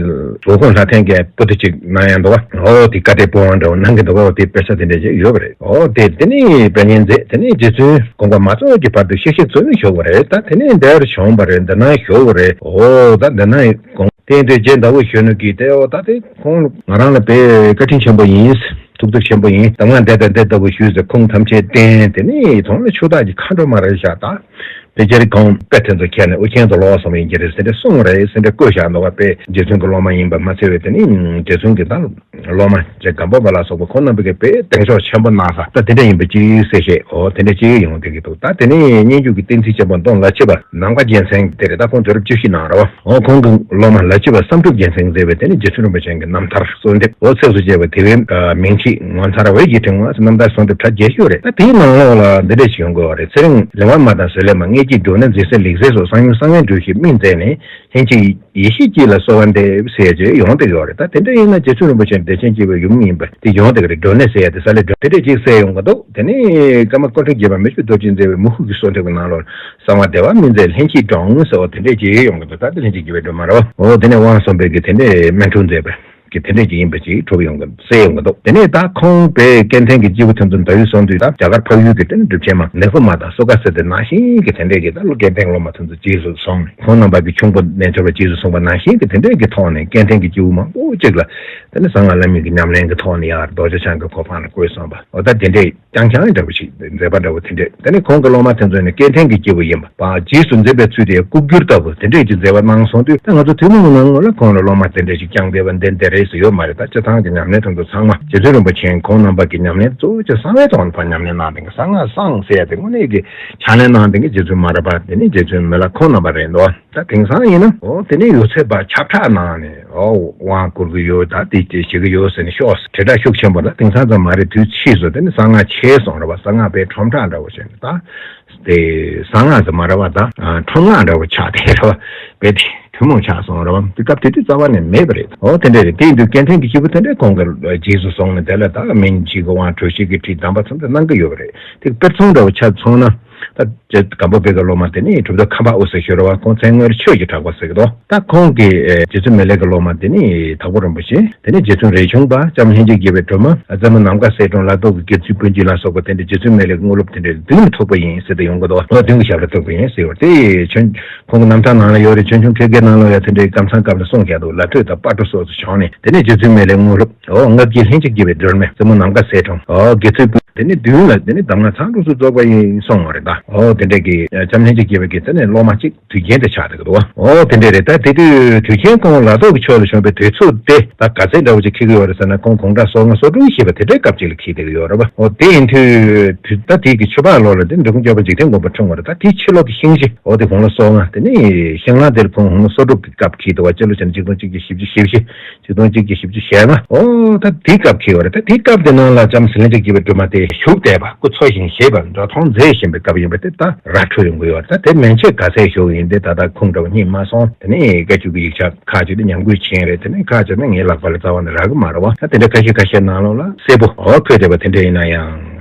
འོད་ཀོང་ལྷ་ལྡན་གྱི་པོ་ཏི་ཅིག་གནང་ཡ་འདུག་བ། འོ་དེ་བཀའ་གཏེར་པོ་དབང་འདྲ་བོ་གནང་གི་འདུག་བ། འོ་དེ་དཔེ་ཆ་དེ་འདྲ་ཅིག་ཡོད་པ་རེད། འོ་དེ་དེ་ནས་དཔེ་གཉེར་མཛད། དེ་ནས་རྗེ་བཙུན་དགོངས་པ་མ་རྫོགས་ཀྱི་བར་དུ་གཤེགས་གཤེགས་རྩོད་མེད་བཞུགས་པ་རེད། ད་དེ་ནས་འདིར་བྱོན་པ་རེད། འདི་ན་བཞུགས་པ་རེད། འོ་ད་འདི་ན་དགོངས་བསྟན་དུས་རྗེ་ཟླ་བོ་གཞོན་ནུ་གིས་དེ། འོ་ད་དེ་ཁོང་ང་རང་ལ་དཔེ་བཀའ་དྲིན་ཆེན་པོ་ཡིན། ཐུགས་རྗེ་ཆེན་པོ་ཡིན། གདམས་ངག་འདི་དང་འདི་ལྟ་བུ་ཞུས་ཟེར་ཁུངས་ཐམས་ཅད་བསྟན། དེ་ནས་དོན་ལ་ཆོས་བདག་གི་མཁའ་འགྲོ་མ་རེད་ཤག་ད་དེ་རྗེ་རིགས་གོང་དཔེ་དེ་ཚོ་ཁྱེར་ནས་ཨོ་རྒྱན་དུ་ལོག་སོང་བ་ཡིན་གྱི་རེད་ཟེར་ཏེ་གསུངས་རེད་ཟེར་ཏེ་བཀོད་བཞག་འདུག་བ། དཔེ་རྗེ་བཙུན་གྱི་སློབ་མ་ཡིན་པ་མ་ཚད་པའི་དེ་ནི་རྗེ་བཙུན་གྱི་ད་སློབ་མ་རྗེ་སྒམ་པོ་པ་ལ་སོགས་པ་ཁོང་རྣམ་པ་གིས་དཔེ་གདེང་ཤོག་ཆེན་པོ་གནང་ས་ད་དེ་འདྲ་ཡིན་པ་ཅིག་གསལ་བཤད། འོ་དེ་འདྲ་ཅིག་ཡོང་བསྡད་ཀྱི་འདུག་ད་དེ་ནས་སྙན་བརྒྱུད་ཀྱི་བསྟན་འཛིན་ཆེན་པོ་མདོ་ལ་བྱེད་པ་ནམ་མཁའ་རྒྱལ་མཚན་དེ་རེད། ད་ཁོང་དུས་རབས་བཅུ་བཞི་ནང་རེད་བ། འོ་ཁོང་གི་སློབ་མ་ལ་བྱེད་པ་བསམ་གྲུབ་རྒྱལ་མཚན་མཛད་པའི་དེ་ནི་རྗེ་བཙུན་རིན་པོ་ཆེ་གི་རྣམ་ཐར་གསོལ་འདེབས། འོ་ཚིགས་སུ་བཅད་པ་དེ་བས་མིང་ཚིག་ངོ་མཚར་བའི་ཡིད་དྲན་ངོ་ཟེར། རྣམ་ཐར་གསོལ་འདེབས་གྲ་རྒྱས་ཤོས་རེད། ད་དེའི་ནང་ལོགས་ལ་འདི་འདྲ་ཞིག་ཡོང་གི་ཡོད་རེད། ཚེ་རིང་ལས་དབང་མ་དང་བཟོད་ལས་མ། མངལ་སྐྱེས་འབྲུ་ནད་འཛིན་སའི་ལེགས་བཤད་སོགས་གསང་ཡུམ་གསང་བའི་འགྲོས་ཞེས་མིང་མཛད་ནས། ལྷན་ཅིག་ཡེ་ཤེས་སྐྱིད་ལ་གསོལ་བ་འདེབས་ཟེར་ཅིག་ཡོང་བསྡད་ཡོད་རེད། ད་དེ་འདྲ་ཡིན་ན་རྗེ་བཙུན་རིན་པོ་ཆེ་བདེ་ཆེན་སྐྱེས་པའི་ཡུམ་ཡིན་པ་དེ་ཡོང་བསྡད་ཀྱི་རེད། འགྲོ་ནས་ཟེར་ཡ་དེ་ས་ལས་འགྲོ་དེ་འདྲ་ཅིག་གསལ་ཡོང་གི་འདུག་དེ་ནས་ཀརྨ་སྐུ་ཕྲེང་བརྒྱད་པ་མི་བསྐྱོད་རྡོ་རྗེས་མཛད་པའི་མི་ཁུག་གི་གསོལ་འདེབས་ཀྱི་ནང་ལོགས་གསང་བ་བདེ་བ་སྨིན་མཛད་ལྷན་ཅིག་འགྲོ་ཟེར་བ་དེ་འདྲ་ཅིག་ཡོང་གི་འདུག་ད་དེ་ལྷན་ཅིག་སྐྱེས་པའི་སྒྲོན་མ་རེད་བ། འོ་དེ་ནས་དབང་གསུམ་པའི་གི་དེ་འདྲའི་སྨན་འཁྲུགས་མཛད་པ་གི་དེ་འདྲ་ཅིག་ཡིན་པ་ཅིག་གྲུབ་ཡོང་གི་འདུག་གསལ་ཡོང་གི་འདུག་དེ་ནས་ད་ཁོང་པའི་སྐལ་ལྡན་གྱི་སྐྱེས་བུ་དེ་ཚོ་མདོ་ཡུལ་སོང་དུས། ད་རྒྱ་གར་འཕགས་ཡུལ་གྱི་དེ་ནས་གྲུབ་ཆེན་མ་ནི་ཧུ་མ་དང་སུ་ཀ་སི་དེ་ནང་བཞིན་གྱི་དེ་འདྲའི་གི་ད་ལོ་སྐལ་ལྡན་སློབ་མ་དེ་ཚོ་རྗེས་སུ་སོང་ནས། ཁོང་རྣམ་པ་གི་ཁྱུང་པོ་རྣལ་འབྱོར་པ་རྗེས་སུ་བཟུང་བ་ནང་བཞིན་གྱི་དེ་འདྲའི་གི་ཐོག་ནས་སྐལ་ལྡན་གྱི་སྐྱེས་བུ་མང་པོ་ཅིག་ལ་ དེ་ནས་གསང་སྔགས་བླ་མེད་ཀྱི་ཉམས་ལེན་གྱི་ཐོག་ནས་ཡར་རྡོ་རྗེ་འཆང་གི་གོ་འཕང་ལ་བཀོད་སོང་བ། འོ་ད་དེ་འདྲས་རྐྱང་རྐྱང་འདྲ་བོ་ཞིག་མཛད་པ་འདྲ་བོ་དེ་འདྲས། དེ་ནས་ཁོང་གི་སློབ་མ་དེ་ཚོ་ནི་སྐྱེ་ཕྲེང་གི་སྐྱེས་བུ་ཡིན་པ། རྗེས་སུ་འཛིན་པའི་ཚུལ་དེ་སྐུ་བསྒྱུར་ལྟ་བུ་དེ་འདྲས་ཀྱི་མཛད་པ་གནང་སོང་དུས། ད་ང་ཚོ་ཐུན་མོང་གི་ནང་ལོགས་ལ་ཁོང་ལ་སློབ་མ་དེ་འདྲས་ཞིག་རྐྱང་བསྡད་པ་འདི་འདི་རེད་ཟེར་ཡོད་མ་རེད། ད་སྤྱི་བཏང་གི་ཉམས་ལེན་དེ་ཚོ་ཚང་མ་རྗེ་བཙུན་རིན་པོ་ཆེ་ཁོང་རྣམ་པ་གི་ཉམས་ལེན་གཙོ་བོ་ཆེ་གསང་བའི་ཐོག་ནས་ཕར་ཉམས་ལེན་གནང་མཁན་གྱི། གསང་སྔགས་གསང་ཟེར་ཡ་དེ་དངོས་གནས་ཀྱི་ཕྱག་ལེན་གནང་མཁན་གྱི་རྗེ་བཙུན་མ་ར་པ། དེ་ནས་རྗེ་བཙུན་མི་ལ་ཁོང་རྣམ་པ་རེད་འདུག་ད་དེང་སང་ཡིན་ན་འོ་དེ་ནས་ཡོད་ཚད་པ་ཁྱབ་བསྒྲགས་གནང་ནས་འོ་དབང་བསྐུར་གྱི་ཡོད། ད་དེ་དེ་བྱེད་ཀྱི་ཡོད་ཟེར་ནས་ཤོག་དྲིལ་བསྒྲགས་ཤུགས་ཆེན་པོ། ད་དེང་སང་ཙམ་མ་རེད། དུས་ཕྱིས་སུ་དེ་ནས་གསང་སྔགས་ཆེ་སོང་རེད་པ། གསང་སྔགས་པའི་ཁྲོམ་བསྒྲགས་འདྲ་བོ་བྱས་ནས། ད་དེ་གསང་སྔགས་ཟེར་མ་རེད་པ། ད་ཁྲོམ་སྔགས་འདྲ་བོ་ཆགས་བསྡད་རེད་པ། དཔེ་དེ་ཐུན་མོང་ཆགས་སོང་རེད་པ། དེ་སྐབས་དེ་དུས་རྩ་བ་ནས་མེད་པ་རེད། འོ་དེ་འདྲ་རེད། དེ་ཡིན་དུས་སྐྱེ་ཕྲེང་གི་སྐྱེས་བུ་དེ་འདྲས་ཁོང་གི་རྗེས་སུ་སོང་ནས་དེ་ལ་ད་སྨན་གྱི་གི་དབང་གྲོལ་བྱེད་ཀྱི་ཁྲིད་གདམས་པ་ཚང་མ་གནང་གི་ཡོད་པ་རེད། དེ་དཔེར་མཚོན་འདྲ་བོ་ཆ་མཚོན་ན། ད་རྗེ་སྒམ་པོ་པའི་གི་སློབ་མ་དེ་ནི་གྲུབ་ཐོབ་ཁམས་པ་དབུ་ཟེར་ཞུ་རེད་པ། ཁོང་མཚན་དངོས་ཆོས་ཀྱི་གྲགས་པ་ཟེར་གི་འདུག་ད་ཁོང་གི་ཨེ་རྗེ་བཙུན་མི་ལའི་གི་སློབ་མ་དེ་ནི་དྭགས་པོ་རིན་པོ་ཆེ། དེ་ནི་རྗེ་བཙུན་རས་ཆུང་པ། ལྕམ་ལྷན་ཅིག་སྐྱེས་པའི་སྒྲོལ་མ། རྩེ་མོ་ནམ་མཁའ་གསལ་སྒྲོན། ལ་ཏོག་གི་དགེ་ཚུལ་སྤུན་བཞི་ལ་སོགས་པ་དེ་འདྲ་རྗེ་བཙུན་མི་ལའི་གི་དངོས་སློབ་དེ་འདྲ་མདུན་ལ་ཐུག་པ་ཡིན་ཟེར་དེ་ཡོང་གི་འདུག་ཨོ་མདུན་གྱི་ཞབས་ལ་ཐུག་པ་ཡིན་ཟེར་བ་དེ་ཁྱོད་ཁོང་གི་རྣམ་ཐར་ནང་ལ་ཡོད་རེད། ཆོས་འབྱུང་མཁས་བརྒྱའི་ནང་ལ་ཡང་དེ་འདྲའི་སྐབས་མཚམས་སྐབས་ལ་གསུངས་བཞག་འདུག་ལ་སྤྲོད་དང་སྤ་སྤྲོ་སོགས་སུ་བྱུང་ནས། དེ་ནས་རྗེ་བཙུན་མི་ལའི་དངོས་སློབ། ཨོ་ལྔ་བརྒྱའི་ལྷན་ཅིག་སྐྱེས་པའི་སྒྲོལ་མ། རྩེ་མོ་ནམ་མཁའ་གསལ་སྒྲོན། ཨོ་དགེ་ཚུལ་སྤུན། དེ་ནས་མདུན་ལ་དེ་ནས་གདམས་ངག་ཚང་འདུས་སུ་རྫོགས་པ་ཡིན་གསུངས་པ་རེད་ད། ཨོ་དེ་འདྲ་གི་ལྕམ་ལྷན་ཅིག་སྐྱེས་པའི་གི་དེ་ནས་སློབ་མ་གཅིག་དུས་རྒྱུན་དུ་ཆགས་བསྡད་ཀྱི་འདུག་ཨོ་དེ་འདྲ་རེད། ད་དེ་དུས་དུས་རྒྱུན་ཁོང་ལ་ཏོག་གི་ཕྱོགས་ལ་བྱོན་པའི་དུས་ཚོད་དེ་ད་ག་ཚད་འདྲ་བོ་ཅིག་འཁེལ་གྱི་ཡོད་རེད་ཟེར་ན། ཁོང་དགུང་གྲངས་སོ་ལྔ་སོ་དྲུག་བཞེས་པ་དེ་འདྲའི་སྐབས་ཅིག་ལ་འཁེལ་བསྡད་ཀྱི་ཡོད་རེད་པ། ཨོ་དེ་ཡིན་དུས་དུས་ད་དེའི་གི་ཆུ་ཕག་ལོ་ལ་དེ་འབྲི་གུང་སྐྱོབ་པ་འཇིག་རྟེན་མགོན་པོ་འཁྲུངས་པ་རེད། ད་དེའི་ཕྱི་ལོགས་ཀྱི་ཤིང་བཞི། ཨོ་དེ་དགུང་ལོ་སོ་ལྔ། དེ་ནས་ཤིང་ནགས་དེར་ཁོང་དགུང་ལོ་སོ་དྲུག་གི་སྐབས་འཁེལ་འདུག་པ། སྤྱི་ལོ་ཆ་ནས་ཆིག་སྟོང་གཅིག་བརྒྱ་བཞི་བཅུ་ཞེ་བཞི། ཆིག་སྟོང་གཅིག་བརྒྱ་བཞི་བཅུ་ཞེ་ལྔ། ཨོ་ད་དེའི་སྐབས་འཁེལ་བ་རེད། ད་དེའི་སྐབས་དེ་ནང་ལ་ལྕམ་ཟི་ལིང་གི་སྐྱེས་པའི་སྒྲོལ་མ་དེ་བཞུགས་བསྡད་པ། སྐུ་འཚོ་ཞིང་གཞེས་པ་འགྲོ་མཐོང་མཛད་བཞིན་པའི་སྐབས་ཡིན་པ་དེ་ད་ར་འཕྲོད་ཡོང་གི་ཡོད་རེད། ད་དེ་མན་ཆད་ག་ཚད་བཞུགས་ཡིན་དེ་ད་ལྟ་ཁུངས་འདྲ་བོ་རྙེད་མ་སོང་། དེ་ནས་བཀའ་བརྒྱུད་ཀྱི་ཡིག་ཆ་ཁག་ཅིག་དེ་ཉམས་རྒུད་ཕྱིན་རེད། དེ་ནས་ཁག་ཅིག་ནི་ངའི་ལག་པ་ལ་རྩ་བ་ནས་རག་གི་མ་རེད་པ། ད་དེ་འདྲ་ཁ་ཤས་ཁ་ཤས་ནང་ལོགས་ལ་གསལ་པོ་འོ་འཁོད་བསྡད་པ་དེ་འདྲ་ཡིན་ན་ཡང་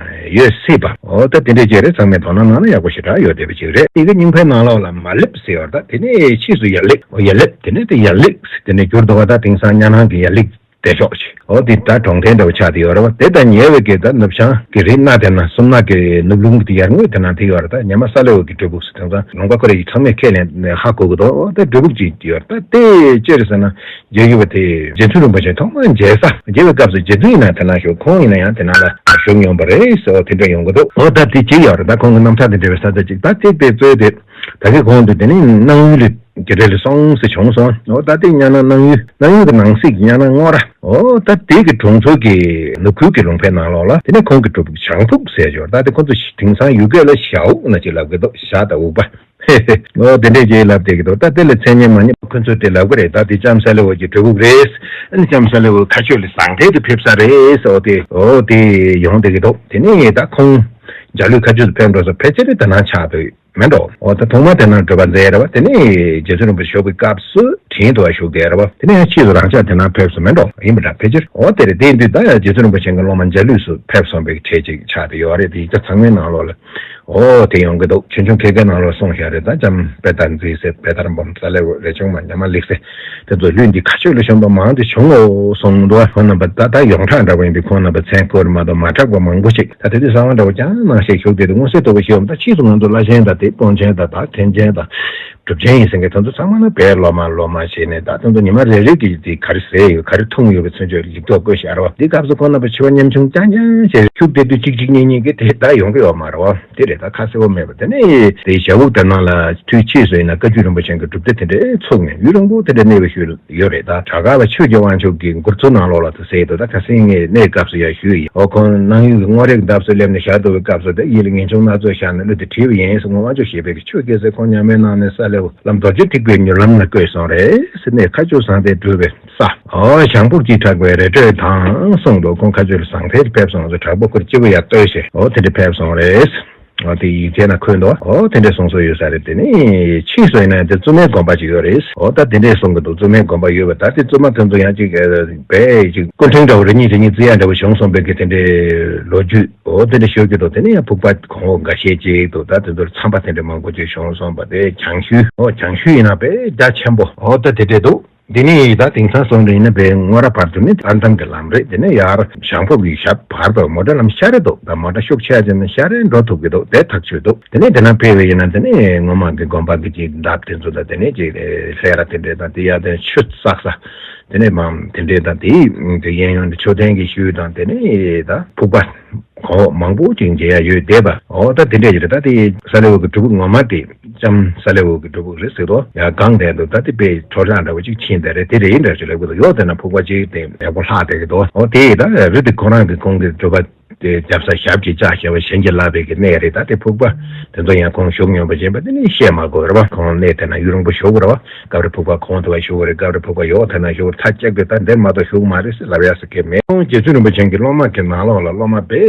ཡོད་སྲིད་པ། འོ་ད་དེ་འདྲ་ཅིག་རེད། ཚང་མས་དོ་སྣང་གནང་ན་ཡག་པོ་ཞེ་དྲག་ཡོད་བསྡད་པ་ཅིག་རེད། དེ་གི་རྙིང་པའི་ནང་ལོགས་ལ་མ་ལེབ་ཟེར་བ་རེད། ད་དེ་ནས་ཕྱིས་སུ་ཡར་ལེབ། འོ་ཡར་ལེབ། དེ་ནས་དེ་ཡར་ལེགས་དེ་ནས་བསྒྱུར་འདུག་པ། ད་དེང་སང་ཉ་ནང་གི་ཡར་ལེགས་བསྡད་ཤོག་ཅིག་འོ་དེ་ད་གྲོང་མཐའ་འདྲ་བོ་ཆགས་བསྡད་ཡོད་རེད་པ། དེ་དང་ཉེ་བའི་གི་ད་ནུབ་བྱང་གི་རི་སྣ་དེ་ན་སུམ་ནག་གི་ནུབ་ལུང་གི་དེ་ཡར་ངོས་དེ་ན་དེ་ཡོད་རེད། ད་ཉི་མ་ས་ལེ་འོ་གི་སྒྲུབ་ཕུག་ཟེར། དེང་སང་ལུང་པ་ཁོ་རེ་ཡིས་ཚང་མས་ཁས་ལེན་ནས་ཧ་གོ་གི་འདུག་འོ་ད་སྒྲུབ་ཕུག་ཅིག་ཡོད་རེད། ད་དེ་ཅི་རེད་ཟེར་ན། རྗེ་ཡོད་པ་དེ་རྗེ་བཙུན་རིན་པོ་ཆེ་ཐོག་མར་མཇལ་ས། མཇལ་བའི་སྐབས་སུ་རྗེ་བཙུན་ཡིན་ན་དེ་ན་བཞུགས། ཁོང་ཡིན་ན་ཡང་དེ་ན་ལ་བཞུགས་མྱོང་པ་རེད་ཟེར་བ་དེ་འདྲ་ཡོང་གི་འདུག་འོ་ད་དེ་གཅིག་ཡོད་རེད། ད་ཁོང་གི་རྣམ་ཐར་དང་འབྲེལ་བའི་ས་ཆ་གཅིག་ད་དེ་དེ་གཙོས་དེ་ད་གིན་གོང་དུ་དེ་ནི་སྣང་ཡུལ་གྱི་རི་ལ་སོང་ཟེར་བྱུང་སོང་། འོ་ད་དེ་གཉའ་ནང་སྣང་ཡུལ། སྣང་ཡུལ་གྱི་ནང་གསེས་ཀྱི་གཉའ་ནང་སྔོ་ར། འོ་ད་དེ་གི་གྲོང་ཚོ་གི་ནུབ་ཁུལ་གྱི་ལུང་པའི་ནང་ལོགས་ལ་དེ་ནས་ཁོང་གི་སྒྲུབ་ཕུག་བྱང་ཕུག་ཟེར་ཡོད་རེད། ད་དེ་ཁོ་ཚོ་དེང་སང་ཡུལ་སྐད་ལ་ཞྭ་འུག་ན་ཅིག་ལབ་གི་འདུག་ཞྭ་དང་འུག་པ། འོ་དེ་འདྲས་ཅིག་ལབ་བསྡད་ཀྱི་འདུག་ད་དེ་ལ་མཚན་སྙན་མ་རྙེད་པ་ཁོ་ཚོས་དེ་ལབ་གི་རེད། ད་དེ་ལྕམ་ས་ལེ་འོ་གི་སྒྲུབ་ཕུག་རེད། ཨ་ནི་ལྕམ་ས་ལེ་འོ་མཁའ་སྤྱོད་ལ་ཟང་ཐལ་དུ་ཕེབས་ས་རེད་ཟེར། འོ་དེ་འོ་དེ་ཡོང་བསྡད་ཀྱི་འདུག་དེ་ནས་ད་ཁོང་འཇའ་ལུས་མཁའ་སྤྱོད་དུ་ཕེབས་འགྲོ་ས་ཕལ་ཆེར་དེ་ན་ཆགས་འདུག་མེད་འགྲོ། འོ་ད་ཐོག་མ་དེ་ན་སྒྲུབ་པ་མཛད་རེད་པ། དེ་ནས་རྗེ་བཙུན་རིན་པོ་ཆེ་བཞུགས་པའི་སྐབས་སུ་དྲིན་དུ་བ་བཞུགས་བསྡད་རེད་པ། དེ་ནས་ཕྱིས་སུ་རང་ཅག་དེ་ན་ཕེབས་སོང་མེད་འགྲོ། ཡིན་པ་འདྲ་ཕལ་ཆེར། འོ་དེ་རེད། དེ་ཡིན་དུས་ད་ཡང་རྗེ་བཙུན་རིན་པོ་ཆེ་གི་སློབ་མ་འཇའ་ལུས་སུ་ཕེབས་སོང་བའི་གྲས་ཅིག་ཆགས་བསྡད་ཡོད་རེད། དེ་ཡིག་ཆ་ཚང་མའི་ནང་ལོགས་ལ། འོ་དེ་ཡོང་གི་འདུག་ཆོས་འབྱུང་མཁས་བརྒྱའི་ནང་ལོགས་གསུངས་བཞག་རེད། ད་ལྕམ་དཔལ་དར་མཛེས་ཟེར། དཔལ་དར་འབུམ། ས་ལེ་འོ་རས་ཆུང་མ། ཉ་མ་ལེགས་ཟེར། དེ་ཚོ་ལུས་འདི་མཁའ་སྤྱོད་ལ་བྱོན་པ་མང་དུ་བྱུང་ངོ་གསུངས་འདུག་ཁོང་རྣམ་པ་ད་ལྟ་ཡོངས་གྲགས་འདྲ་བོ་ཡིན་དུས་ཁོང་རྣམ་པ་མཚན་བཀོད་མ་གཏོགས་མ་གྲགས་པ་མང་པོ་ཞིག་ད་དེ་དུས་གསང་བ་འདྲ་བོ་ཀྱང་གནང་བཞིན་བཞུགས་བསྡད་འདུག་མངོན་གསལ་དོད་པོ་ཞིག་ཡོད་མ་རེད། ད་ཕྱིས་སུ་ང་ཚོ་བླ་ཆེན་དང་དེ་དཔོན་ཆེན་དང་ད་མཁན་ཆེན་དང་གྲུབ་ཆེན་ཡིན་ཟེར་མཁན་དེ་ཚོ་ཚང་མ་ན་བོད་སློབ་མ་སློབ་མ་བྱས་ནས་ད་དེ་ཚོ་ཉི་མ་རེ་རེ་གི་དེ་ག་རེ་ཟས་ཡོད་ག་རེ་འཐུང་ཡོད་པའི་ཚུན་ཆད་ལ་ཡིག་ཐོག་བཀོད་བཞག་རེད་པ། འདི་སྐབས་སུ་ཁོང་རྣམ་པ་འཆི་བ་ཉམ་ཆུང་རྐྱང་རྐྱང་བྱས་བཞུགས་བསྡད་དུས་གཅིག་གཅིག་གཉིས་གཉིས་ཀྱི་དེ་ད་ཡོང་གི་ཡོད་མ་རེད་པ། དེ་རེད། ད་ཁ་གསལ་པོ་མེད་པ། དེ་ནས་དེ་ཞྭ་འུག་དེ་ནང་ལ་དུས་ཕྱིས་སུ་ཡིན་ན་བཀའ་བརྒྱུད་རིན་པོ་ཆེ་གི་སྒྲུབ་སྡེ་དེ་འདྲའི་ཚུགས་ནས་ཡུན་རིང་པོ་དེ་འདྲ་གནས་པའི་ཤུལ་ཡོད་རེད། ད་བྲག་དཀར་བ་ཆོས་ཀྱི་དབང་ཕྱུག་གི་མགུར་མཚོ་ནང་ལོགས་ལ་དུ་གསལ་འདུག་ད་ཁ་སང་ངས་གནས་སྐབས་སུ་ཡང་ཞུས་ཡིན། འོ་ཁོང་སྣང་ཡུལ་གྱི་སྔོ་རེག་འདབས་སུ་སླེབས་ནས་ཞག་འདུ་བའི་སྐབས་སུ་དེ་ཡིད་ལ་ངེས་འབྱུང་སྣ་ཚོགས་ཤར་ནས་གླུ་དེ་བྲིས་པ་ཡིན་ཟེར། ངོ་དབང་ཕྱུག་ཞེས་པའི་ཆོས་སྐྱེ་སའི་ཁོང་མཉམ་མེད་གནང་ནས་ས་ལེའུ་བླམ་རྡོ་རྗེ་ཐེག་པའི་མྱུར་ལམ་ལ་བཀོད་སོང་རེད་ཟེར་ནས་མཁའ་སྤྱོད་ཟང་ཐལ་གྲུབ་པའི་ས། འོ་ཞང་ཕོར་གྱིས་གྲགས་པའི་རི་ཁྲོད་དང་གསུངས་འདུག་ཁོང་མཁའ་སྤྱོད་ལ་ཟང་ཐལ་དུ་ཕེབས་སོང་ཟེར། བྲག་པོ་ཁོར་སྤྱི་བོ་ཡར་གཏོད་བྱས། འོ་དེ་འདྲ་ཕེབས་སོང་རེད། འོ་དེ་ཡིག་ཆའི་ནང་འཁོད་འདུག་འོ་དེ་འདྲས་གསུང་སྲོལ་ཡོད་ས་རེད། དེ་ནས་ཕྱིས་སུ་ཡིན་ན་དེ་བཙུན་མའི་དགོན་པ་ཅིག་ཡོད་རེད། འོ་ད་དེ་འདྲས་གསུང་གི་འདུག་བཙུན་མའི་དགོན་པ་ཡོད་པ། ད་དེ་བཙུན་མ་དེ་ཚོ་ཡང་ཅིག་ཨ་དཔེ་ཅིག་སྐུ་ཕྲེང་འདྲ་བོ་རེ་གཉིས་རེ་གཉིས་བརྩི་ཡ་འདྲ་བོ་བྱུང་སོང་བའི་གི་དེ་འདྲའི་ལོ་རྒྱུས་འོ་དེ་འདྲ་ཤོད་ཀྱི་འདུག་དེ་ནས་ཡང་ཕུག་པ་གོང་འོག་འགའ་ཤས་ཅིག་འདུག་ད་དེ་ཚོར་མཚམས་པ་དེ་འདྲ་མང་པོ་ཅིག་བྱུང་སོང་བ། དེ་བྱང་ཤུལ། འོ་བྱང་ཤུལ་ཡིན་ན་དཔེ་རྒྱ་ཆེན་པོ་འོ་ད་དེ་འདྲས་འདུག་འདི་ནས་ད་དེང་སང་སོང་ནས་ཡིན་ན་བའི་སྔོ་ར་བར་དུ་ནི་ཨར་འདམ་གྱི་ལམ་རེད། དེ་ནས་ཡར་ཞང་ཕོར་གྱི་ཞབས་བར་དུ་མོ་ཊ་ལམ་ཤར་རེ་འདུག་ད་མོ་ཊ་ཤུགས་ཆེ་ཅན་ནི་ཤར་རེ་འགྲོ་ཐུབ་ཀྱི་འདུག་དེ་ཐག་ཆོད་འདུག་དེ་ནས་དེ་ན་ཕེབས་པ་ཡིན་ན་དེ་ནས་སྔོན་མ་གི་དགོན་པ་གི་ཅིག་འདབས་དེ་ཚོ་ལ་དེ་ནས་ཅིག་ལྷས་ར་དེ་འདྲས་དང་དེ་ཡ་དེ་ཆུ་བསགས་ས། དེ་ནས་མ་དེ་འདྲས་དང་དེའི་དེ་གཡས་གཡོན་དུ་མཆོད་རྟེན་གྱི་ཤུལ་དང་དེ་ནས་ད་ཕུག་པ་གོང་འོག་མང་པོ་ཅིག་མཇལ་ཡ་ཡོད་བསྡད་པ། འོ་ད་དེ་འདྲས་ཀྱི་རེད། ད་དེ་ས་ལེ་འུ་གི་སྒྲུབ་ཕུག་ངོ་མ་དེ་ལྕམ་ས་ལེ་འུ་གི་སྒྲུབ་ཕུག་རེད་ཟེར་དོ། ཡ་གང་དེ་འདུག་ད་དེ་དཔེ་ཁྲོ་ཆག་འདྲ་བོ་ཅིག་ཕྱིན་བསྡད་རེད། དེ་རེད་འདྲ་ཅིག་ལབ་གི་འདུག་ཡོད་དེ་ན་ཕུག་པ་ཅིག་དེ་ཡག་པོ་ལྷག་བསྡད་གི་འདུག་འོ་དེ་ད་རི་དེ་ཁོ་རང་གི་ཁོང་གི་སྒྲུབ་པ་དེ་རྒྱབ་ས་ཞབས་ཀྱིས་བཅགས་བྱས་པ་གཞན་གྱིས་བརླབས་པའི་གི་གནས་རེད། ད་དེ་ཕུག་པ་དེ་ཚོ་ཡང་ཁོང་བཞུགས་མྱོང་པ་ཅན་པ་དེ་ནི་བཤད་མ་དགོས་རེད་བ། ཁོང་གནས་དེ་ན་ཡུན་རིང་པོ་བཞུགས་རེད་བ། སྐབས་རེ་ཕུག་པ་གོང་དུ་བ་བཞུགས་རེད། སྐབས་རེ་ཕུག་པ་འོག་དེ་ན་བཞུགས་རེད། ཐག་བཅད་པའི་ད་འདིར་མ་གཏོགས་བཞུགས་མ་རེད་ཟེར་ལབ་ཡ་ཟེར་གི་མེད། ཁོང་རྗེ་བཙུན་རིན་པོ་ཆེ་གི་སློབ་མ་གི་ནང་ལོགས་ལ་སློབ་མ་དཔེ་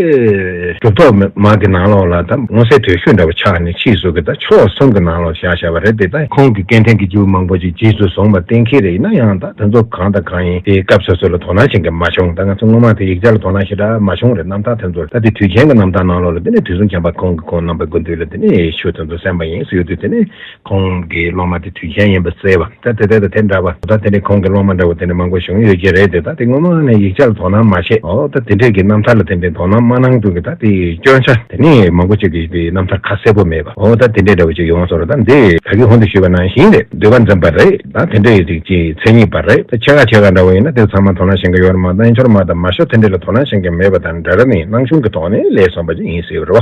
གྲུབ་ཐོབ་མ་གི་ནང་ལོགས་ལ་ད་མངོན་གསལ་དོད་ཤོས་འདྲ་བོ་ཆགས་ནས་ཕྱིས་སུ་གི་ད་ཕྱོགས་གསུམ་གི་ནང་ལོགས་བཞག་བཞག་པ་རེད། དེ་ད་ཁོང་གི་སྐད་འཕྲིན་གྱི་རྒྱུ་མང་པོ་ཅིག་རྗེས་སུ་བཟུང་བ་གཏན་འཁེལ་རེད། ཡིན་ན་ཡང་ད་དེ་ཚོ་གང་དང་གང་ཡིན་དེ་སྐབས་སོ་སོ་ལ་དོ་སྣང་བྱེད་མཁན་མ་བྱུང་། ད་ང་ཚོ་སྔོན་མ་དེ་ཡིག་ཆ་ལ་དོ་སྣང་ཞེ་དྲག་མ་བྱུང་རེད། རྣམ་ཐར་དེ་ཚོ་ད་དེ་དུས་ཆེན་གྱི་རྣམ་ཐར་ནང་ལོགས་ལ་དེ་ནས་དུས་གསུམ་མཁྱེན་པ་ཁོང་གི་ཁོང་རྣམ་པའི་སྐུ་མདུན་ལ་དེ་ནས་ཆོས་དེ་ཚོ་གསན་པ་ཡིན་ཟེར་ཡོད་དུས་དེ་ནས་ཁོང་གི་སློབ་མ་དེ་དུས་ཆེན་ཡིན་པ་གསལ་བ། ད་དེ་ལྟར་དེ་དེ་འདྲ་བ་ད་དེ་ནས་ཁོང་གི་སློབ་མ་འདྲ་བོ་དེ་ནས་མང་པོ་བྱུང་ཡོད་ཀྱི་རེད། དེ་ད་དེ་སྔོན་མ་ནས་ཡིག་ཆ་ལ་དོ་སྣང་མ་བྱས། འོ་ད་དེ་འདྲས་ཀྱི་རྣམ་ཐར་ལ་དེ་འདྲས་དོ་སྣང་མ་གནང་དུས་ཀྱི་ད་དེ་སྐྱོན་ཆ་དེ་ནས་མང་པོ་ཅིག་གི་དེ་རྣམ་ཐར་ཁ་གསལ་པོ་མེད་པ། འོ་ད་དེ་འདྲས་འདྲ་བོ་ཅིག་ཡོང་སོང་རེད། ད་འདི་ད་གི་ཧོན་དུ་ཞུས་པ་ནང་བཞིན་རེད། འདོད་པ་འཛིན་པ་རེད། ད་དེ་འདྲས་ཡོད་ཅིག་ཅིག་མཚན་ཉིད་པ་རེད། ད་ཆེ་ཁ་ཆེ་ཁ་འདྲ་བོ་ཡིན་ན་དེ་ཚང་མ་དོ་སྣང་བྱེད་མཁན་ཡོད་རེད་མ་གཏོགས་ཆོར་མ་དང་མ་ཤོར་དེ་འདྲས་ལ་དོ་སྣང་བྱེད་མཁན་མེད་པ་དང་འདྲ་ར་ནི་སྣང་ཆུང་གི་ཐོག་ནས་ལས་བསམ་པ་ཅིག་ཡིན་ཟེར་བ་རེད་བ།